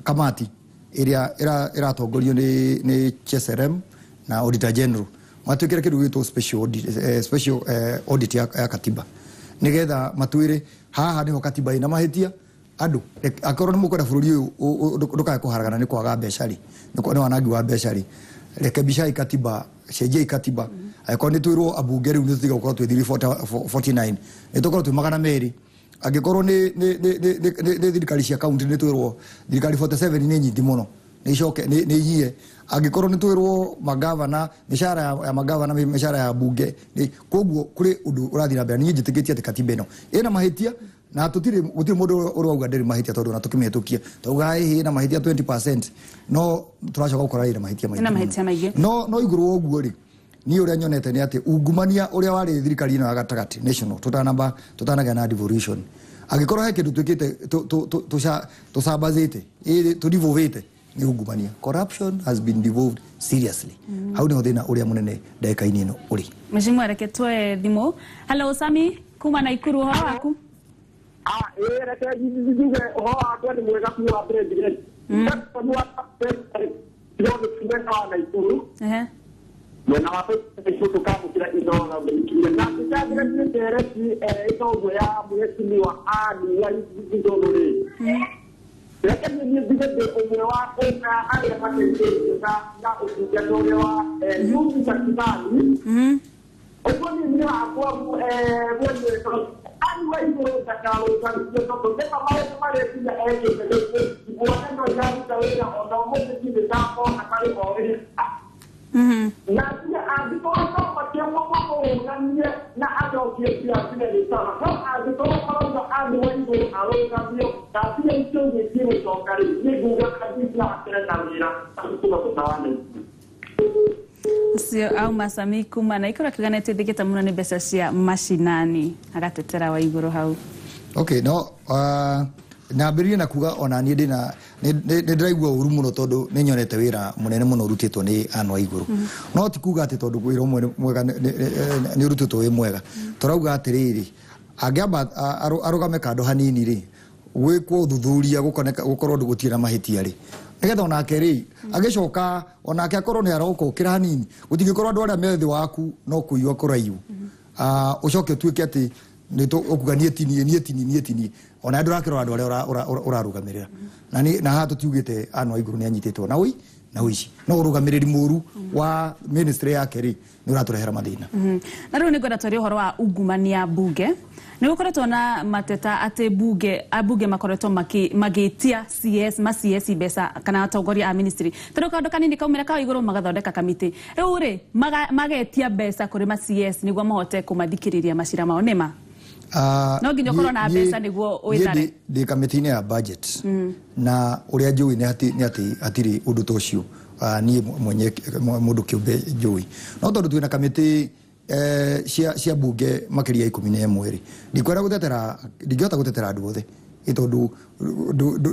kamati ĩrĩa ĩratongorio nĩ HSRM na Auditor General, matwĩkĩre kĩndũ gĩgwĩtwo special audit ya katiba, nĩgetha matwĩre haha nĩho katiba ĩna mahĩtia. Andũ akorwo nĩ mũkwenda bũrũri ũyũ ndũkae kũharagana nĩ kwaga mbeca rĩ, nĩ wanangi wa mbeca rĩ, rekebishai katiba, cenjiai katiba. Angĩkorwo nĩ twĩrwo ambunge rĩu nĩ tũtiga gũkorwo twĩ 349, nĩ tũkorwo twĩ 200. Angĩkorwo nĩ thirikari cia kaunti, nĩ twĩrwo thirikari 47 nĩ nyingĩ mũno, nĩ icoke nĩ inyie. Angĩkorwo nĩ twĩrwo magavana, mĩcara ya magavana, mĩcara ya bunge. Koguo kũrĩ ũndũ ũrathiĩ na mbere. Niĩ njĩtĩkĩtie atĩ katiba ĩno ĩna mahĩtia, na tũtirĩ gũtirĩ mũndũ ũrauga ndĩrĩ mahĩtia, tondũ ona tũkĩmĩhĩtũkia tauga ĩhĩ na mahĩtia 20%, no tũracoka gũkora ĩna mahĩtia maingĩ. No igũrũ wa ũguo rĩ, niĩ ũrĩa nyonete nĩ atĩ ungumania ũrĩa warĩ thirikari ĩno ya gatagatĩ national, tũtanamba tũtanagĩa na devolution, angĩkorwo he kĩndũ twĩkĩte tũcambazĩte, tũdevolvĩte, nĩ ungumania. Corruption has been devolved seriously. Hau nĩho thĩna ũrĩa mũnene ndagĩka-inĩ ĩno ũrĩ. Mheshimiwa, reke tuoe thimũ. Hello Sami, kuma Naikuru, ũhoro waku? Reke njuge ũhoro wakwa nĩ mwega biũ wa president. Mwena wa Naikuru, mwena wa tũkamũkĩra inooro na tũcangĩre ndereti ĩno ũguo ya mheshimiwa Anne Waiguru rĩ, reke niĩ njuge ndĩ ũmwe wa arĩa mateithĩrĩirio na ũtungata ũrĩa wa Yusufu Kimani. Ũguo niĩ niĩ hakwa mwenyewe Anne Waiguru ndakarũgamio, tondũ nĩma maũndũ marĩa nginya ekĩte muone no iraruta wĩra ona ũmũthĩ ndirĩ ndamona marĩ o wĩra. Na nginya angĩkorwo no makĩamua mamũrũgamie na acokie ciacine nĩ sawa, no angĩkorwo marauga Anne Waiguru arũgamio na mbia icio gĩtigũcoka rĩ, niĩ nguga athiĩ na mbere na wĩra gũtiga gũtawana. Ũcio auma Sami kuma Naikuru akiuga nĩ ateithĩkĩte mũno nĩ mbeca cia mashinani, agatetera Waiguru hau. Okay, no nambĩrĩrie na kuga ona niĩ ndĩna nĩ ndĩraigua ũru mũno, tondũ nĩ nyonete wĩra mũnene mũno ũrutĩtwo nĩ Anne Waiguru. No ti kuga atĩ tondũ wĩra ũmwe mwega nĩ ũrutĩtwo wĩ mwega. Tũrauga atĩrĩrĩ, angĩamba arũgame kando hanini rĩ, gwĩkwo ũthuthuria gũkorwo gũtirĩ na mahĩtia rĩ, nĩgetha onake rĩ agĩcoka onake akorwo nĩ aroka ũkĩra hanini, gũtingĩkorwo andũ arĩa me thĩ waku no kũiywo kũraiywo, ũcoke ũtuĩke atĩ ũkuga niĩ tinie niĩ tinie niĩ tinie, ona ndũrakĩrora andũ arĩa ũrarũgamĩrĩra. Na haha tũtiugĩte Anne Waiguru nĩ anyitĩtwo na ũi na ũici, no ũrũgamĩrĩri mũru wa ministry yake rĩ nĩ ũratũrehera mathĩna. Na rĩu nĩngwenda twarie ũhoro wa ungumania bunge. Nĩ gũkoretwo na mateta atĩ ambunge makoretwo magĩtia CS ma CS mbeca kana atongoria a ministry, tondũ kaũndũ kanini kaumĩra ka igũrũ magathondeka kamĩtĩ. Rĩu rĩ magetia mbeca kũrĩ ma CS nĩguo mahote kũmathikĩrĩria macira mao, nĩma? No nginya ũkorwo na mbeca nĩguo wĩthare. Ndĩ kamĩtĩ-inĩ ya budget, na ũrĩa njũĩ nĩ atĩ hatirĩ ũndũ ta ũcio, niĩ mwenye mũndũ kĩũmbe njũĩ, no tondũ twĩna kamĩtĩ cia bunge makĩria 11 rĩ, ndikwenda gũtetera, ndingĩhota gũtetera andũ othe, tondũ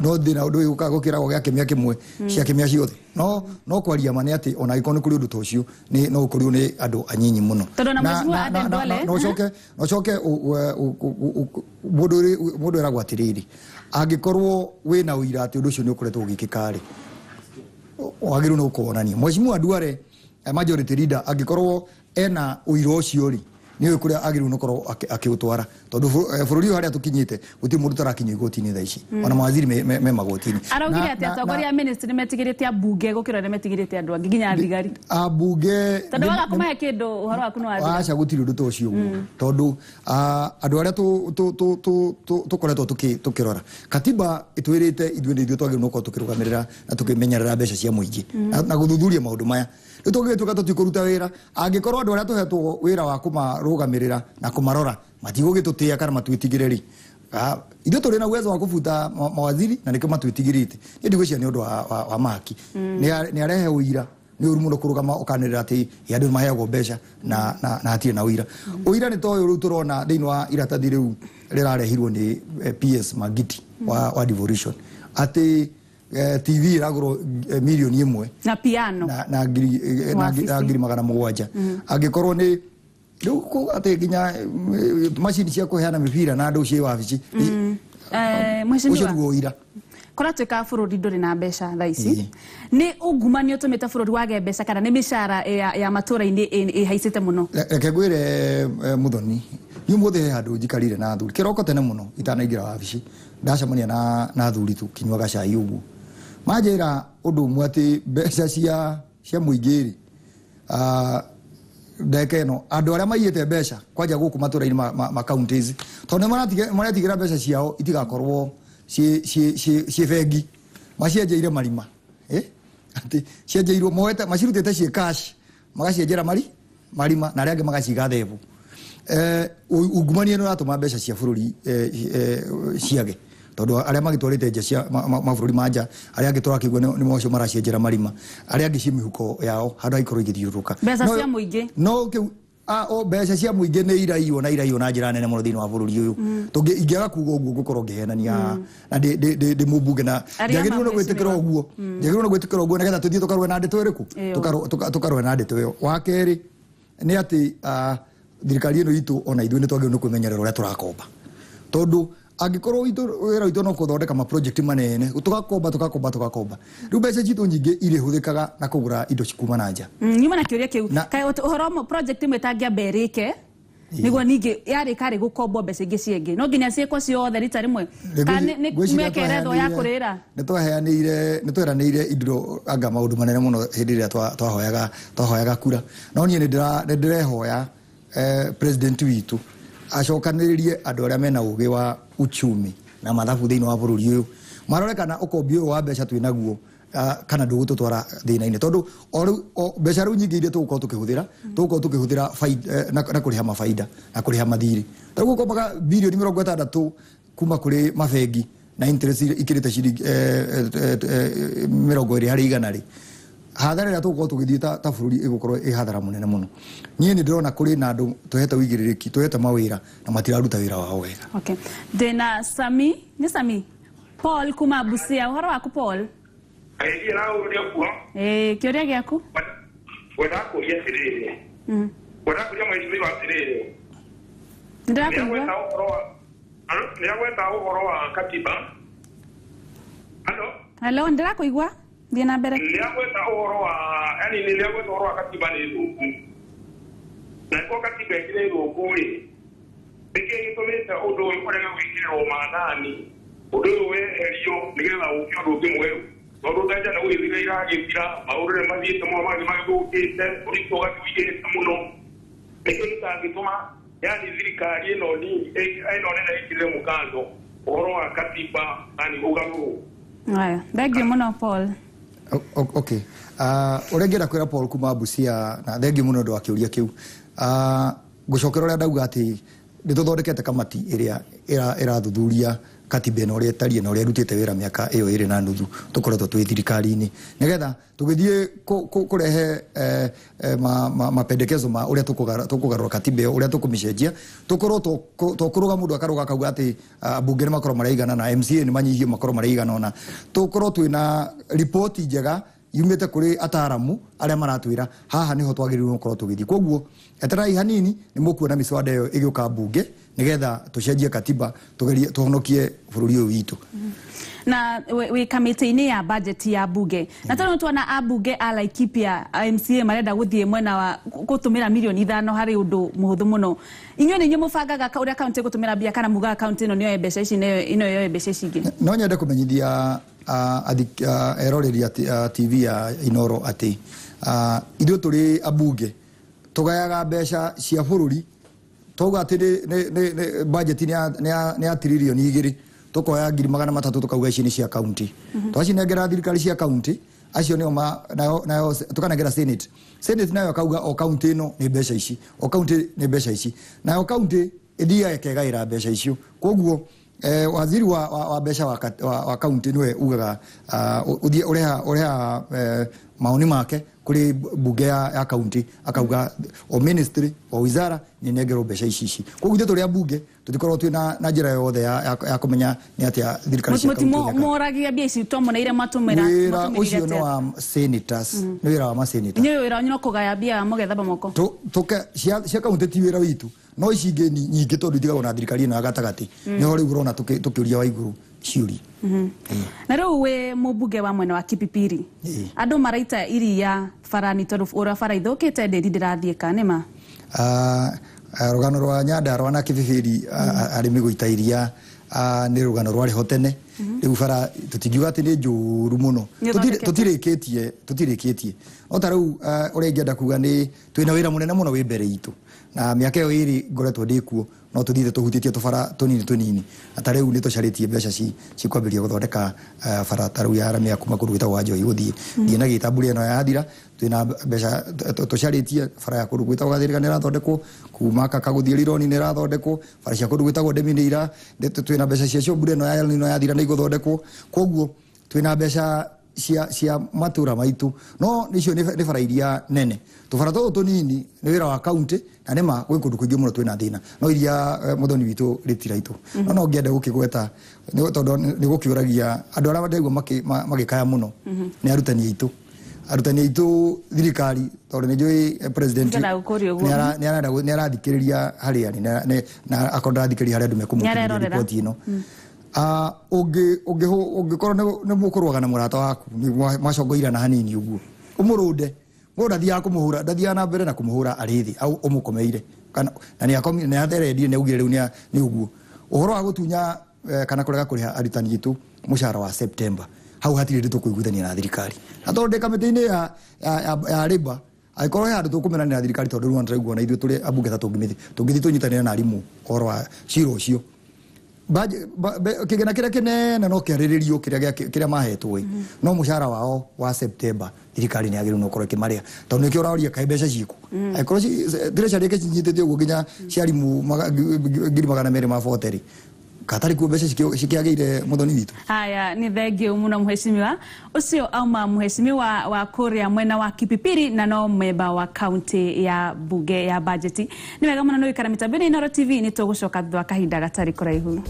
no thĩna ũndũ ũyũ gũkĩragwo gĩa kĩmĩa kĩmwe cia kĩmĩa ciothe. No kwaria ma nĩ atĩ ona angĩkorwo nĩ kũrĩ ũndũ ta ũcio, no ũkorirwo nĩ andũ anyinyi mũno. No ũcoke mũndũ eragwo atĩrĩrĩ, angĩkorwo wĩna ũira atĩ ũndũ ũcio nĩ ũkoretwo ũgĩkĩka rĩ, wagĩrĩirwo nĩ gũkũwonania. Mheshimiwa Duale majority leader angĩkorwo ena ũira ũcio rĩ, nĩ ũĩ kũrĩa agĩrĩirwo nĩ gũkorwo akĩũtwara, tondũ bũrũri ũyũ harĩa tũkinyĩte gũtirĩ mũndũ ũtarakinyio igoti-inĩ thaa ici, ona mawaziri me magoti-inĩ. Araugire atĩ atongoria a ministry nĩmetigĩrĩte ambunge gũkĩra ũrĩa metigĩrĩte andũ angĩ nginya thigari. Ambunge tondũ waga kũmahe kĩndũ ũhoro waku nĩ wathira. Aca, gũtirĩ ũndũ ta ũcio ũguo, tondũ andũ arĩa tũkoretwo tũkĩrora katiba ĩtwĩrĩte ithuĩ nĩ ithuĩ twagĩrĩirwo nĩ gũkorwo tũkĩrũgamĩrĩra na tũkĩmenyerera mbeca cia mũingĩ na gũthuthuria maũndũ maya. Rĩu tũngĩgĩtuĩka tũtikũruta wĩra, angĩkorwo andũ arĩa tũhetwo wĩra wa kũmarũgamĩrĩra na kũmarora matigũgĩtũtĩa kana matwĩtigĩre rĩ, ithuĩ tũrĩ na uwezo wa kũbuta mawaziri na nĩkĩo matwĩtigĩrĩte. Niĩ ndigwĩciria nĩ ũndũ wa mahaki, nĩ arehe ũira. Nĩ ũru mũno kũrũgama ũkanĩrĩra atĩ andũ nĩ maheagwo mbeca na hatirĩ na ũira. Ũira nĩ ta ũyũ rĩu tũrona thĩinĩ wa iratathi rĩu rĩrarehirwo nĩ PS Magiti wa devolution atĩ TV ĩragũrwo milioni 1 na piano na ngiri 700. Angĩkorwo nĩ rĩu atĩ nginya macini cia kũheana mĩbira na andũ ciĩ wabici. Mheshimiwa, ũcio nĩguo ũira. Kũratuĩka bũrũri ndũrĩ na mbeca thaa ici, nĩ ungumania ũtũmĩte bũrũri wage mbeca kana nĩ mĩcara ya matũra-inĩ ĩhaicĩte mũno? Reke ngwĩre Muthoni, niĩ ũmũthĩ he handũ njikarire na athuri kĩroko tene mũno itanaingĩra wabici, ndacemania na athuri tũkĩnyuaga cai ũguo, manjĩra ũndũ ũmwe atĩ mbeca cia mũingĩ rĩ, ndagĩka ĩno andũ arĩa maiyĩte mbeca kwanja gũkũ matũra-inĩ ma counties, tondũ nĩ maretigĩra mbeca ciao itigakorwo ciĩ bengi, macienjeire marima, atĩ cienjeirwo moete macirutĩte ciĩ cash magacienjera marima na arĩa angĩ magaciga thebũ. Ungumania nĩ ũratũma mbeca cia bũrũri ciage, tondũ arĩa magĩtwarĩte nja cia mabũrũri ma nja, arĩa angĩ tũrakĩigua nĩ mocio maracienjera marima, arĩa angĩ ciĩ mĩhuko yao handũ haikorwo igĩthiũrũrũka. Mbeca cia mũingĩ no kĩu mbeca cia mũingĩ nĩ iraiywo na iraiywo na njĩra nene mũno thĩinĩ wa bũrũri ũyũ. Ingĩaga kuga ũguo ngũkorwo ngĩhenania na ndĩ mũmbunge na njagĩrĩirwo nĩ gwĩtĩkĩra ũguo, njagĩrĩirwo nĩ gwĩtĩkĩra ũguo nĩgetha tũthiĩ tũkarũe na ndeto ĩrĩkũ, tũkarũe na ndeto ĩyo. Wa kerĩ nĩ atĩ thirikari ĩno itũ ona ithuĩ nĩ twagĩrĩirwo nĩ kwĩmenyerera ũrĩa tũrakomba, tondũ angĩkorwo wĩra witũ no kũthondeka ma project manene, tũgakomba tũgakomba tũgakomba, rĩu mbeca citũ nyingĩ irĩhũthĩkaga na kũgũra indo kuma na nja. Nyuma na kĩũria kĩu, kaĩ ũhoro project ĩmwe ĩtangĩamba ĩrĩke nĩguo ningĩ yarĩka rĩ gũkombwo mbeca ingĩ ciĩngĩ, no nginya ciĩkwo ciothe rita rĩmwe, kana nĩ mĩeke ĩrethwo ya kũrĩra? Nĩ tweranĩire indo anga maũndũ manene mũno hĩndĩ ĩrĩa twahoyaga kura, no niĩ nĩ ndĩrehoya president witũ acokanĩrĩrie andũ arĩa mena ũgĩ wa uchumi na mathabu thĩinĩ wa bũrũri ũyũ, marore kana ũkombi ũyũ wa mbeca twĩ naguo kana ndũgũtũtwara thĩna-inĩ, tondũ o rĩu mbeca rĩu nyingĩ iria tũgũkorwo tũkĩhũthĩra tũgũkorwo tũkĩhũthĩra na kũrĩha mabaida na kũrĩha mathirĩ. Ta rĩu gũkombaga birioni 60 kuma kũrĩ mabengi na interest ikĩrĩte ciringi 20 harĩ igana rĩ, hathara ĩrĩa tũgũkorwo tũgĩthiĩ ta bũrũri ĩgũkorwo ĩ hathara mũnene mũno. Niĩ nĩ ndĩrona kũrĩ na andũ tũhete ũigĩrĩrĩki, tũhete mawĩra na matiraruta wĩra wao wega. Okay. Ndĩna Sami, nĩ Sami Paul kuma Busia, ũhoro waku Paul? Kĩũria gĩaku? Ngwendaga kũria atĩrĩrĩ, ngwendaga kũria mheshimiwa atĩrĩrĩ, nĩndĩrakũigua. Nĩagweta ũhoro wa katiba. Hello? Hello, nĩndĩrakũigua. Thiĩ na mbere. Nĩagweta ũhoro wa yani nĩagweta ũhoro wa katiba nĩ thũku, na ĩkorwo katiba ĩkĩrĩ thũku rĩ, nĩkĩĩ gĩtũmĩte ũndũ ũyũ ũrege gwĩkĩrĩrwo maathani, ũndũ ũyũ weherio nĩgetha ũke ũndũ ũngĩ mwerũ, tondũ mbeca nĩ gũgĩthira iragĩthira, maũndũ nĩ mathiĩte mũno mangĩ magĩthũkĩte, ũritũ ũgathiĩ ũingĩhĩte mũno. Nĩkĩĩ gĩtangĩtũma yani thirikari ĩno ĩno nene ĩkĩrĩre mũkazo ũhoro wa katiba yani ũgarũrwo? Haya, thank you mũno Paul. Okay. Ũrĩa ngĩenda kwĩra Paul kuma Busia, na thengiũ mũno ũndũ wa kĩũria kĩu, ngũcokera ũrĩa ndauga atĩ nĩ tũthondekete kamati ĩrĩa ĩrathuthuria katiba ĩno ũrĩa ĩtariĩ na ũrĩa ĩrutĩte wĩra mĩaka ĩyo 2.5 tũkoretwo twĩ thirikari-inĩ, nĩgetha tũgĩthiĩ kũrehe mapendekezo ma ũrĩa tũkũgarũra katiba ĩyo, ũrĩa tũkũmĩcenjia, tũkorwo tũkũrũga mũndũ akarũga akauga atĩ ambunge nĩ makorwo maraigana na MCA nĩ manyihio makorwo maraigana ona, tũkorwo twĩna riboti njega yumĩte kũrĩ ataramu arĩa maratwĩra haha nĩho twagĩrĩirwo gũkorwo tũgĩthiĩ. Koguo etererai hanini nĩ mũkuona mĩswada ĩyo ĩgĩũka mbunge nĩgetha tũcenjie katiba tũgerie tũhonokie bũrũri ũyũ witũ. Na wĩ kamĩtĩ-inĩ ya budget ya bunge, na tondũ tuona ambunge a Laikipia MCA marenda gũthiĩ mwena wa gũtũmĩra milioni 5 harĩ ũndũ mũhũthũ mũno, inyuĩ nĩ inyuĩ mũbangaga ũrĩa kaunti ĩgũtũmĩra mbia kana mugaga kaunti ĩno nĩyoe mbeca ici ĩno yoe mbeca ici ingĩ? No nyende kũmenyithia eroreri a TV ya Inoro atĩ ithuĩ tũrĩ ambunge tũgayaga mbeca cia bũrũri, twauga atĩ budget nĩ ya tririoni 2, tũkoya 300,000 tũkauga ici nĩ cia kaunti, twacinengera thirikari cia kaunti acio nĩo nayo tũkanengera Senate, Senate nayo akauga o kaunti ĩno nĩ mbeca ici, o kaunti nĩ mbeca ici, nayo kaunti ĩthiaga ĩkegaĩra mbeca icio. Koguo waziri wa mbeca wa kaunti nĩwe ugaga ũthiĩ ũreha maoni make kuri bunge ya county akauga o ministry o wizara ni nengerwo mbeca ici koguo ithuĩ tũrĩ a bunge tũtikorwo twĩ na njĩra yothe ya kũmenya nĩ atĩa thirikari cia county. Moragia mbia ici twamoneire matũmĩra wĩra ũcio nĩ wa senators, nĩ wĩra wa ma senators. Inyuĩ wĩra wanyu no kũgaya mbia mũgethamba moko. Cia county ti wĩra witũ, no ici ingĩ nyingĩ tondũ itigagwo na thirikari ĩno ya gatagatĩ, nĩho rĩu ũrona tũkĩũria Waiguru ciũria. Na rĩu wĩ mũmbunge wa mwena wa Kipipiri, andũ maraita iria barani tondũ ũrĩa bara ithũkĩte ndĩri ndĩrathiĩka, nĩ ma? Rũgano rwa Nyandarua na Kipipiri arĩmi gũita iria nĩ rũgano rwarĩ ho tene. Rĩu bara tũtingiuga atĩ nĩ njũru mũno, tũtirĩkĩtie no ta rĩu ũrĩa ingĩenda kuga nĩ twĩna wĩra mũnene mũno wĩ mbere itũ, na mĩaka ĩyo ĩrĩ ngoretwo ndĩ kuo no tũthiĩte tũhutĩtie tũbara tũnini tũnini, na ta rĩu nĩ tũcarĩtie mbeca cikwambĩrĩria gũthondeka bara ta rĩu ya ramia kuma kũndũ gwĩtagwo Wanjohi gũthiĩ thiĩ na gĩta mbura ĩno yathira, twĩna mbeca tũcarĩtie bara ya kũndũ gwĩtagwo Gathĩrĩka nĩ ĩrathondekwo, kuma Kaka gũthiĩ Rironi nĩ ĩrathondekwo, bara cia kũndũ gwĩtagwo Ndemi nĩ ira twĩna mbeca ciacio mbura ĩno ya El Nino yathira nĩ igũthondekwo, koguo twĩna mbeca cia matũra maitũ, no icio nĩ bara iria nene. Tũbara tũtũ tũnini nĩ wĩra wa county, na nĩ ma gwĩ kũndũ kũingĩ mũno twĩna thĩna, no iria mũthoni witũ rĩtiraitũ. No ngĩenda gũkĩgweta tondũ nĩ gũkĩũragia andũ arĩa ndaigua magĩkaya mũno nĩ arutani aitũ. Arutani aitũ thirikari, tondũ nĩ njũĩ president nĩ arathikĩrĩria harĩa arĩ, na akorwo ndarathikĩrĩria harĩa andũ mekũmũkinyĩria riboti ĩno. Ũngĩkorwo nĩ mũkũrũaga na mũrata waku mwacongoirana hanini ũguo, ũmũrũnde mũndũ ndathiaga kũmũhũra, ndathiaga na mbere na kũmũhũra arĩ thĩ au ũmũkomeire, kana na nĩ atherendire nĩ augire rĩu nĩ ũguo. Ũhoro wa gũtunya kana kũrega kũrĩha arutani aitũ mũcara wa September, hau hatirĩ ũndũ tũkũiguithania na thirikari, na tondũ ndĩ kamĩtĩ-inĩ ya Labour, angĩkorwo he handũ tũkũmenanĩra na thirikari, tondũ rĩu tũraigua na ithuĩ tũrĩ ambunge ta tũngĩthiĩ tũnyitanĩre na arimũ ũhoro wa cira ũcio, kĩgĩna kĩrĩa kĩnene no kĩarĩrĩrio kĩrĩa mahetwo, no mũcara wao wa September thirikari nĩ yagĩrĩirwo gũkorwo ĩkĩmarĩha, tondũ nĩkĩo ũraũria kaĩ mbeca ciĩkũ. Angĩkorwo treasury ĩkĩcinyitĩte ũguo nginya cia arimũ 240,000 rĩ, katarĩ kuo mbeca cikĩagĩire mũthoni witũ. Haya, nĩ thengiũ mũno mheshimiwa. Ũcio auma mheshimiwa wa kũrĩa mwena wa Kipipiri na no memba wa county ya bunge ya bajeti. Nĩ wega mũno nĩ gũikara mĩtambo-inĩ Inooro TV, nĩ tũgũcoka thutha wa kahinda gatarĩ kũraihu.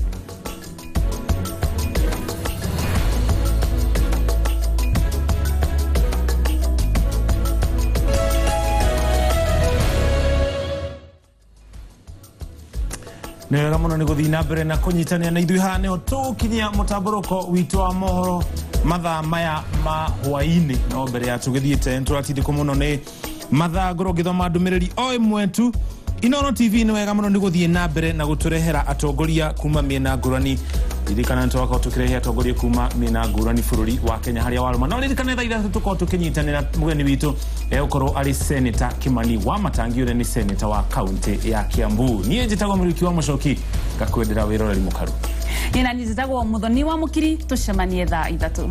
Nĩ wega mũno nĩ gũthiĩ na mbere na kũnyitanĩra na ithuĩ haha nĩho tũgũkinyia mũtambũrũko witũ wa mohoro mathaa maya ma hwaĩ-inĩ. No mbere ya tũgĩthiĩte nĩtũratindĩkwo mũno nĩ mathaa, ngorwo ngĩthoma ndũmĩrĩri o ĩmwe tu. Inooro TV nĩ wega mũno nĩ gũthiĩ na mbere na gũtũrehera atongoria kuma mĩena ngũrani. Ririkana nĩ twakorwo tũkĩrehe atongoria kuma mĩena ngũrani bũrũri wa Kenya harĩa warũma. No ririkana thaa 3 tũkorwo tũkĩnyitanĩra mũgeni witũ egũkorwo arĩ Senator Kimani Wamatangi, ũrĩa nĩ senator wa kaunti ya Kiambu. Niĩ njĩtagwo Mũrĩki wa Mũcoki, ngakwendera wĩroreri mũkaru. Niĩ na niĩ njĩtagwo Mũthoni wa Mũkiri, tũcemanie thaa 3.